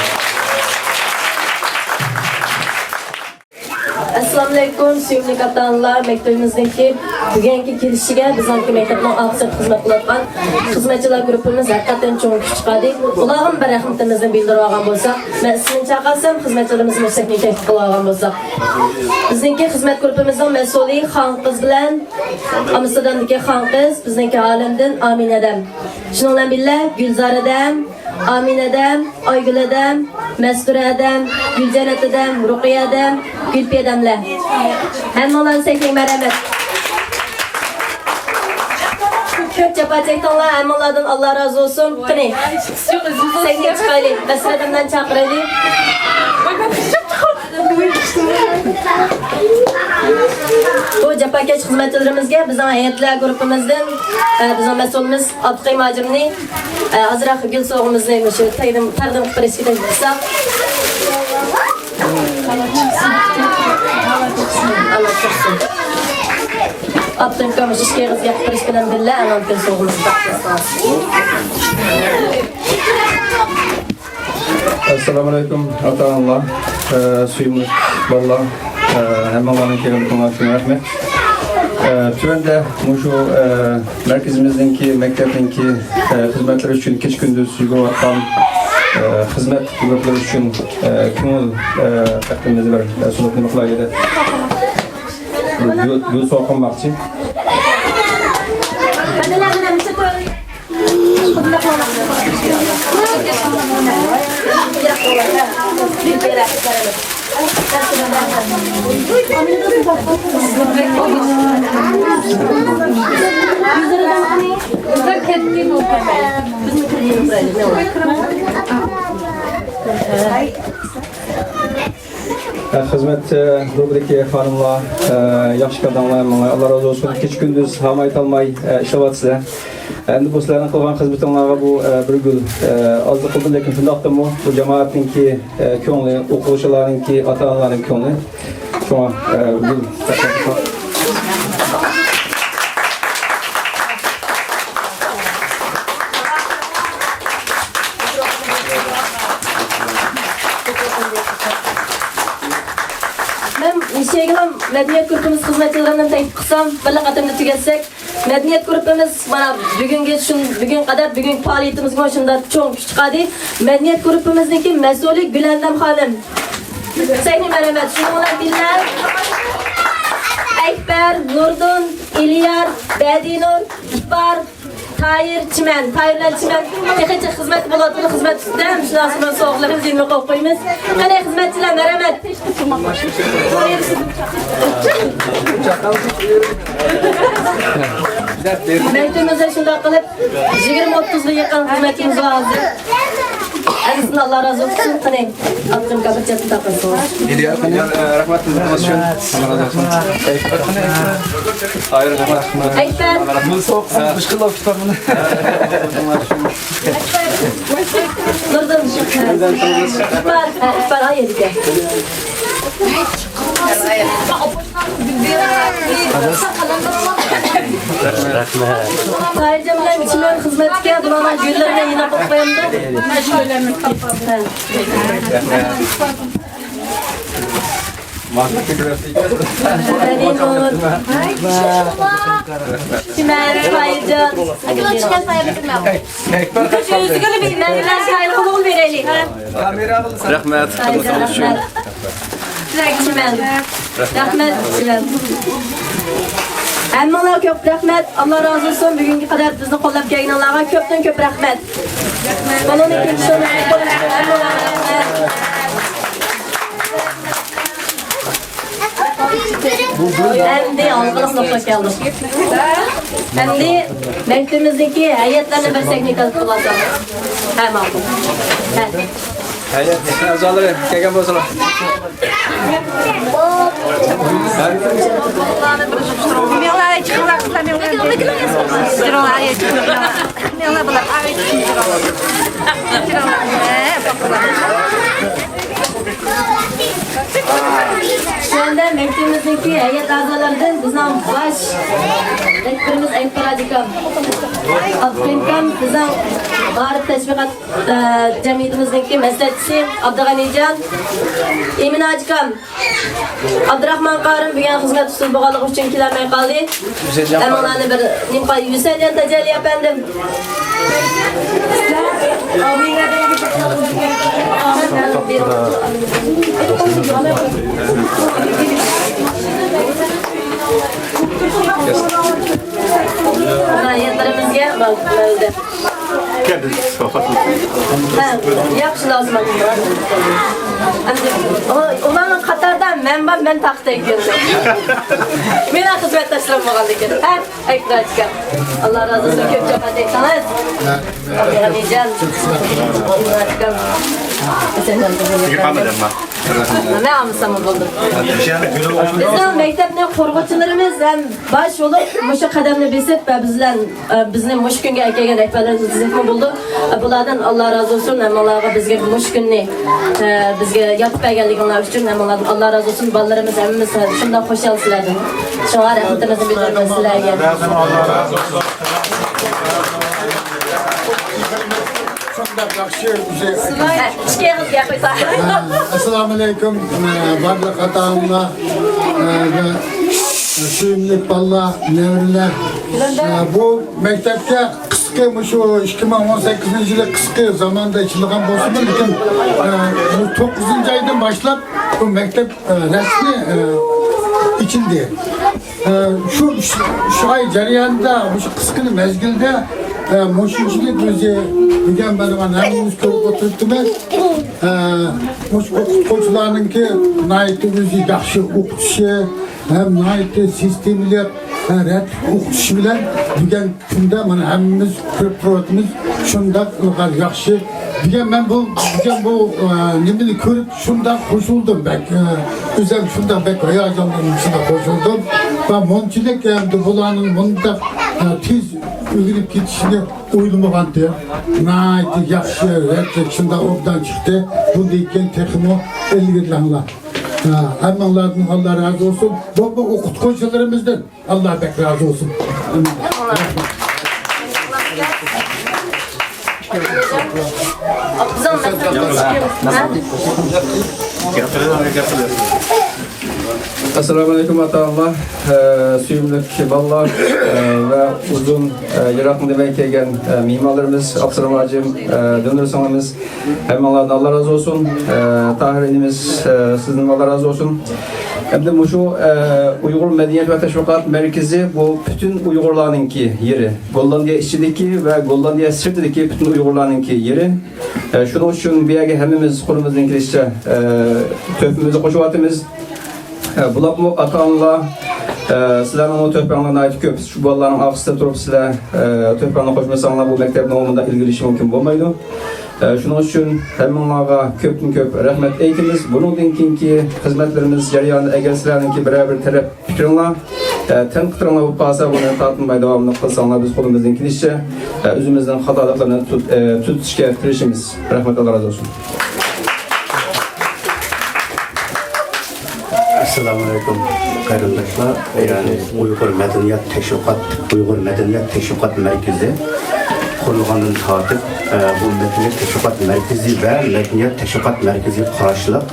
Assalomu alaykum, suyumli ota-onalar. Maktabimizningki bugungi kelishiga bizningki maktabning oqsat xizmat qilayotgan xizmatchilar guruhimiz haqiqatan cho'ng kuch chiqardi. Ularga bir rahmatimizni bildirib olgan bo'lsak, men ismini chaqirsam, xizmatchilarimizni musakni taklif qilib olgan bo'lsak. Bizningki xizmat guruhimizning mas'uli Xonqiz bilan Amsterdamdagi Xonqiz, bizningki olamdan Amin adam. Shuning bilan birga Gulzor adam, Amin adam, Aygul adam, Mastura adam, Guljanat adam, Ruqiya adam, Gulpi adamlar. Hammanglarni saklang marhamat. Ko'p jafo chekdinglar, hammanglardan Alloh rozi bo'lsin. Qani. Senga chiqaylik. Mastura adamdan chaqiraylik. Bu jafokash xizmatchilarimizga bizning hay'atlar guruhimizdan bizning mas'ulimiz Abduqayim hojimni ozroq gul sovg'imizni shu taqdim qilib berishga taklif qilsak. Allah chiqsin. Abduqayim aka ishga qizga qilib berish bilan birga anon gul sovg'imizni taqdim. Assalomu alaykum ota-onalar, suyumli bolalar, hammanglarning kelganligingiz uchun rahmat. Tövəndə shu markazimizningki, maktabninki xizmatlari uchun kech kunduz yugurayotgan xizmat guruhlari uchun ko'ngil taqdimimizni bir sunib nima qilar edi. Gul sovg'a qilmoqchi. Xizmat guruhidagi xonimlar, yaxshi kadamlar, Allah razı olsun. Kech kunduz hamay talmay ishlayapsizlar. Endi bu sizlarning qilgan xizmatinglarga bu bir gul ozlik qildi, lekin shundoqdimi bu jamoatninki ko'ngli, o'quvchilarninki, ota-onalarning ko'ngli. Shunga gul taqdim. Men şeygilem medeniyet grubumuz xizmatçılarından taklif qilsam, birla qatimni tugatsak, medeniyet grubumuz mana bugungi shun bugun qadar bugungi faoliyatimizga shunda cho'ng kuch chiqadi. Medeniyet grubumuzningki mas'uli Gulandam xonim. Sahna marhamat. Shuning bilan birga Ekber, Nurdun, İlyar, Bedinur, İkbar, Tayir, Çimen. Tayirlar Çimen. Texniçe xizmat bo'ladi, xizmat ustida ham shundan so'ng sovg'alarimizni ilma qo'yib qo'yamiz. Qani xizmatchilar, marhamat. Mektebimizda shundoq qilib 20-30 ga yaqin xizmatchimiz bor hozir. Hepsini Allah razı olsun. Qani, Abdum kapıcasını tapasın. İlyar, rahmat uchun. Allah razı olsun. Ekber qani? Hayır, rahmat. Ekber. Bu soğuk bışkırlap tutar bunu. Nurdun. İkbar, İkbar ay yedik. Ayrıca bilen içimin hizmetke bulanın güllerine yine koklayımda. Çimen, Hayırcan. Rahmat. Çimen. Rahmet Çimen. Hammalar ko'p rahmat. Alloh rozi olsun. Bugungi qadar bizni qo'llab kelganlarga ko'pdan ko'p rahmat. Mana Endi alg'iliq nuqta keldik. Endi mektebimizdagi hay'atlarni bir seknik qilib olsak. Ha, ma'qul. Ha. Hayat a'zolari kelgan bo'lsalar. Şu anda mektebimizdeki heyet azalarından bizning baş rektorimiz Ekber Acikam. Abdülkam bizning Maarif Teşvikat cemiyetimizdeki meslekçisi Abdüganican, Emin Acikam, Abdurrahman Karım bugün hizmet usul boğalık için kilemey kaldı. Hem bir nimka Hüseyin Tecelli efendim. Hayatlarımızga bak. Yaxşı lazım. Onların qatardan men bor, men taxta ekandim. Meni xizmatdoshlarim bo'lgan ekan. Ha, aytlar. Alloh razı olsun, ko'p javob aytsangiz. Abdug'anijon. Ne almışsam buldum. Bizim mektepne qurg'uvchilarimiz ham baş olup muşu qadamni besib va bizlar bizni mush kunga kelgan rahbarlarimiz tizimmi bo'ldi. Bulardan Alloh razı olsun. Hem Allah'a bizga mush kunni bizga yotib berganliginlar uchun hem Allah razı olsun. Bolalarimiz hemmimiz shundan xushal sizlardan. Shunga rahmatimizni bildiramiz sizlarga. Allah razı olsun. Esselamu Aleyküm. Barlıq atağımla ve suyumluk balla nevriler. Bu mektepte kıskı şu 2018 yılı kıskı zamanda içilgan bolsun, lekin bu 9. aydan başlap bu mektep resmi içildi. Şu ay jarayonida, şu kıskını mezgilde Moşinchilik o'zi degan mana hammamiz ko'rib o'tiribmiz. O'qituvchilarninki nihoyatda o'zi yaxshi o'qitishi, ham nihoyatda sistemli rad o'qitishi bilan degan kunda mana hammamiz ko'rib turyapmiz. Shundoq ilg'or yaxshi. Degan men bu degan bu nimani ko'rib shundoq qo'shildim bak. O'zim shundoq bak hayajonlanib shundoq qo'shildim. Va monchilik endi bularning bundoq tez o'girib ketishini o'ylamagandim. Nihoyatda yaxshi, shundoq obdan chiqdi. Bundan keyin texmo ilgirlanglar. Hammanglardan Allah razı olsun. Bu o'qituvchilarimizdan Allah bek razı olsun. Assalamu aleyküm ata-analar, suyumluk balalar ve uzun yiroqni demay kelgan mehmonlarimiz, Abdurahmon hacım, döndür singlimız, hammalardan Allah razı olsun. Tahir inimiz, sizdan Allah razı olsun. Endi şu Uygur Medeniyet ve Teşvikat Merkezi bu bütün Uygurlarınki yeri. Gollandiya içindeki ve Gollandiya sırtındaki bütün Uygurlarınki yeri. Şunun için bir yerge hemimiz kurumuzun girişçe töhfümüzü koşuvatımız. Bulap mı atanla sizlerinin o töhfənglarına ait köp. Şu balaların arkasında durup sizler töhfəngini koşmasanlar bu mektebin olmada ilgili mümkün olmaydı. Şunun üçün hemminlarga köptün köp rahmet eytimiz. Bunun keyinki hizmetlerimiz jarayonida agar sizlarninki biror bir talab fikringlar, tanqidinglar bo'lib qolsa, buni tortinmay davomli qilsanglar, biz qo'limizdan kelishicha o'zimizning xatoliklarni tutishga tirishimiz. Rahmat, Alloh rozi bo'lsin. Esselamu Aleyküm qarindoshlar. Yani Uygur Medeniyet Teşvikat Merkezi kurulgandan tartib bu Medeniyet Teşvikat Merkezi ve Medeniyet Teşvikat Merkezi qarashliq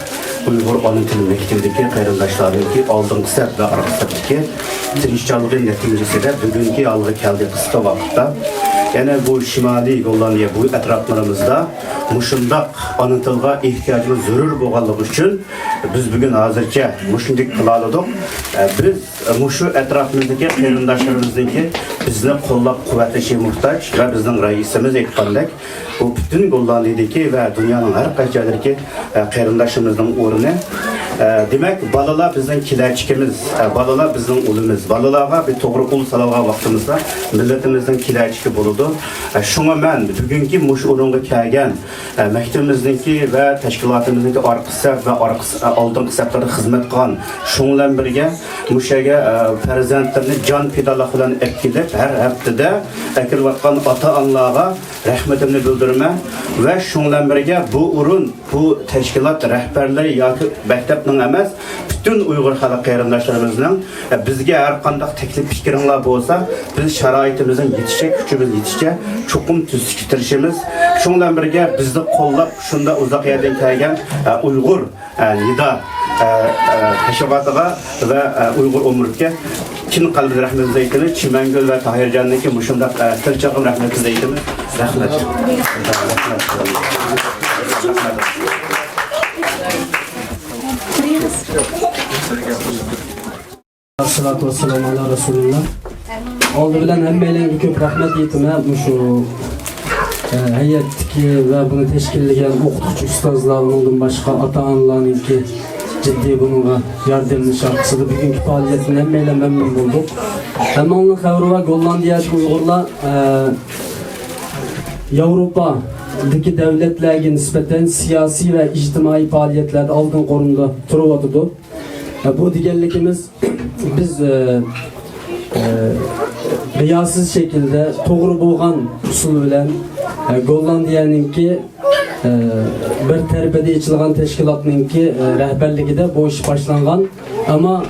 Uygur ana tili mektebidagi qarindoshlarninki oldingi saf va orqa safdagi tirishchanligi natijasida bugungi holga keldi qisqa vaqtda. Yani bu Şimali Gollandiya bu etraflarımızda muşundaq ana tilga ihtiyacımız zarur bo'lganligi uchun biz bugün hozircha mushundik qiloladik. Biz mushu etrafimizdagi qarindoshlarimizninki bizni qo'llab quvvatlashi muhtoj va bizning raisimiz aytgandek bu bütün Gollandiyadagi va dunyoning har qaysi joylaridagi qarindoshimizning o'rni. Demak, balalar bizning kelajagimiz, balalar bizning ulimiz. Balalarga bir to'g'ri ul salolgan vaqtimizda millatimizning kelajagi bo'ladi. Shunga men bugungi mush o'ringa kelgan maktabimizningki va tashkilotimizningki orqa saf va orqa oldingi saflarda xizmat qilgan, shu bilan birga mushaga farzandlarini jon fidolik bilan olib kelib har haftada akilayotgan ota-onalarga rahmatimni bildiraman va shu bilan birga bu o'rin, bu tashkilot rahbarlari yoki maktabning emas, bütün Uygur xalq qarindoshlarimizning bizga har qanday taklif fikringlar bo'lsa, biz sharoitimizning yetishicha, kuchimiz yetishicha cho'qim tuzishga tirishimiz. Shu bilan birga bizni qo'llab shunda uzoq yerdan kelgan Uyg'ur Nida tashviqotiga va Uyg'ur umrga chin qalbdan rahmatimizni aytamiz. Chimangul va Tahirjonniki mushundaq tirchig'im rahmatimizni aytamiz. Rahmat. Rahmat. Salatu vesselamu ala Resulullah. Oldi bilan hammanglarga ko'p rahmat aytaman. Shu hay'atdagi va buni tashkillagan o'qituvchi ustozlar, undan boshqa ota-onalarninki jiddiy bunga yordamlashish orqasida bugungi faoliyatdan hammanglar mamnun bo'ldik. Hammanglar xabari bor, Gollandiyadagi Uyg'urlar Yevropadagi davlatlarga nisbatan siyosiy va ijtimoiy faoliyatlarda oldin o'rinda turyotidi. Bu deganligimiz biz riyosiz şekilde to'g'ri bo'lgan usul bilan Gollandiyaninki bir tarafida ichilgan tashkilotninki rahbarligida bu ish boshlangan, ammo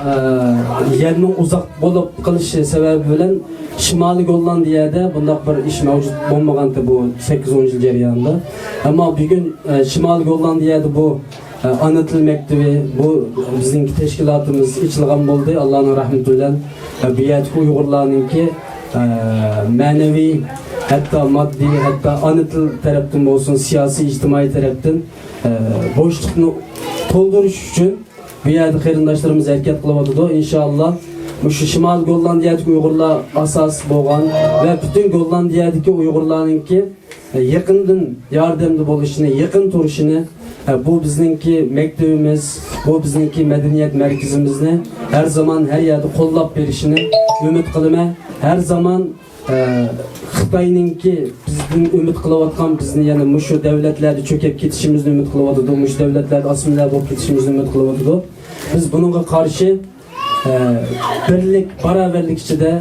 yerning uzoq bo'lib qilishi sababi bilan Shimoliy Gollandiyada bundoq bir ish mavjud bo'lmagandi bu 8-10 yil jarayonida. Ammo bugun Shimoliy Gollandiyada bu ana til mektebi, bu bizning tashkilotimiz ichilgan bo'ldi. Allohning rahmati bilan bu yerdagi Uyg'urlarninki ma'naviy, hatto moddiy, hatto ana til tarafdan bo'lsin, siyosiy, ijtimoiy tarafdan bo'shliqni to'ldirish uchun bu yerda qarindoshlarimiz harakat qilyotidi. Inshaalloh shu Shimoliy Gollandiyadagi Uyg'urlar asos bo'lgan va butun Gollandiyadagi Uyg'urlarninki yaqindan yordamda bo'lishini, yaqin turishini, bu bizningki maktabimiz, bu bizningki madaniyat markazimizni har zaman har yerda qo'llab berishini umid qilaman. Har zaman Xitoyninki bizdan umid qilayotgan, bizni yana mushu davlatlarda cho'kib ketishimizni umid qilyotidi, mushu davlatlarda assimilya bo'lib ketishimizni umid qilyotidi. Biz bunga qarshi birlik, barobarlik ichida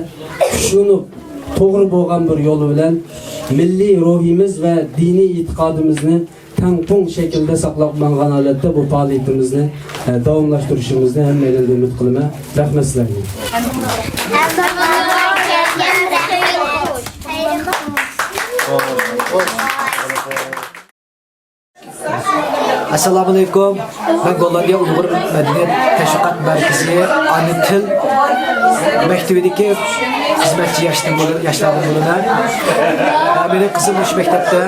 kuchlanib, to'g'ri bo'lgan bir yo'li bilan milliy ruhimiz va diniy e'tiqodimizni tang-tung şekilde saqlab qolgan holatda bu faoliyatimizni davomlashtirishimizni hammanglardan umid qilaman. Rahmat sizlarga. Assalamu alaykum. Ben Gollandiya Uygur Medeniyet Teşvikat Merkezi Ana Til Mektebideki Xizmatchi yoshlardan bo'laman. Mening qizim shu maktabda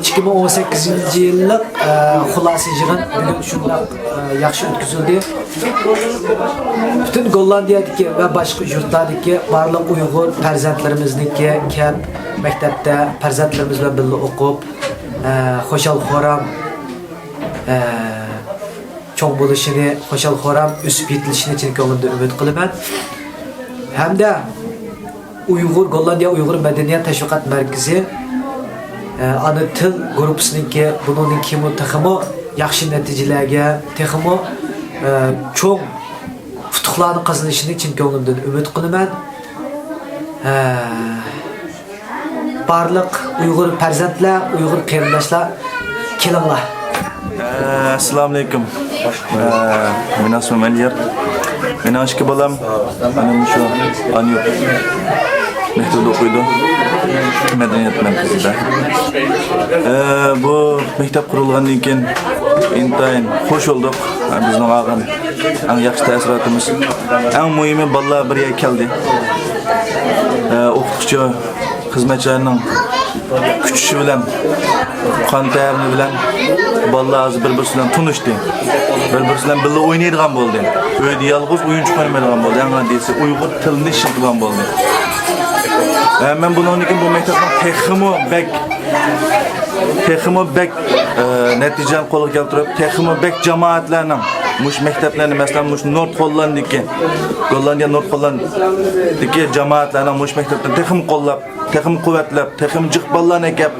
2018 yillik xulosa yig'in bugun shundoq yaxshi o'tkazildi. Bütün Gollandiyadagi va boshqa yurtlardagi barliq Uyg'ur farzandlarimizniki kep maktabda farzandlarimiz bilan birga o'qib, xo'shal xo'ram cho'ng bo'lishini, xo'shal xo'ram o'sib yetilishini chin ko'nglimda umid qilaman. Hamda Uyg'ur Gollandiya Uyg'ur madaniyat tashviqot markazi ana til gruppasiniki buning kimi texmo yaxshi natijalarga, texmo cho'ng yutuqlarni qozonishini chin ko'nglimdan umid qilaman. Barliq Uyg'ur farzandlar, Uyg'ur qarindoshlar kelinglar. Assalomu alaykum. Mening ismim Aliyar. Mening ikki bolam ana shu Anyurt maktabida o'qiydi. Madaniyat markazida. Bu maktab qurilgandan keyin intayin xush bo'ldik. Bizning olgan eng yaxshi taassurotimiz. Eng muhimi bolalar bir yerga keldi. O'qituvchi xizmatchilarning kuchishi bilan, qon ta'mini bilan bolalar hozir bir-birisi bilan tunishdi. Bir-birisi bilan birga o'ynaydigan bo'ldi. Uyda yolg'iz o'yinchoq o'ynamaydigan bo'ldi. Eng odiysi Uyg'ur tilini ishlatadigan bo'ldi. Men bundan keyin bu maktabning texmo bek natijani qo'lga keltirib, texmo bek jamoatlarning mush maktablarni, masalan, mush Nord Hollanddagi, Gollandiya Nord Hollanddagi jamoatlarning mush maktabni texmo qo'llab, texmo quvvatlab, texmo jiq bolalarni akab,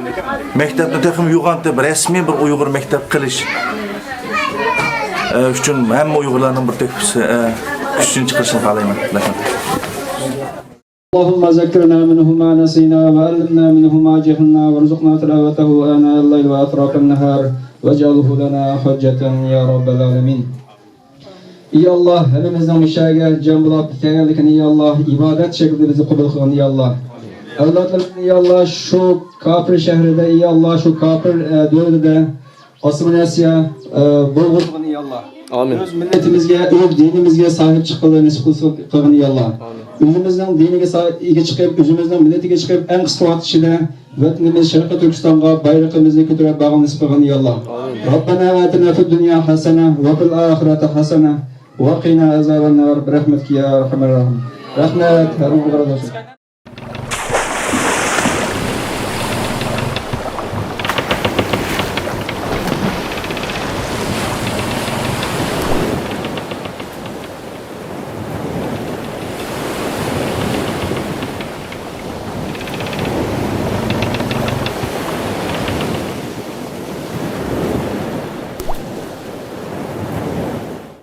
maktabni texmo uyg'ontib, rasmiy bir Uyg'ur maktab qilish uchun hamma Uyg'urlarning bir tuhfasi kuchini chiqarishini xohlayman. Rahmat. اللهم ذكرنا منه ما نسينا وعلمنا منه ما جهلنا وارزقنا تلاوته آناء الليل وأطراف النهار واجعله لنا حجة يا رب العالمين. Ey Allah, hepimizin müşahige cem bulap kelganligini ey Allah, ibadet şeklinde bizi kabul kılın ey Allah. Evlatlarımızın ey Allah şu kafir şehrinde ey Allah şu kafir devlette Asimilyasiya bo'lg'izg'in ey Allah. Amin. Öz milletimizge, öz dinimizge sahip çıkılı nasip kılgın ey Allah. Özümüzün diniga ega chiqib, o'zimizning millatiga chiqib, eng qisqa vaqt ichida vatanimiz Sharqi Turkistonga bayrog'imizni ko'tarib bag'ini nasib qilgin ey Allah. Rabbana atina fid dunya hasana va fil oxirati hasana va qina azaban nar bi rahmatika ya arhamar rohimin. Rahmat, har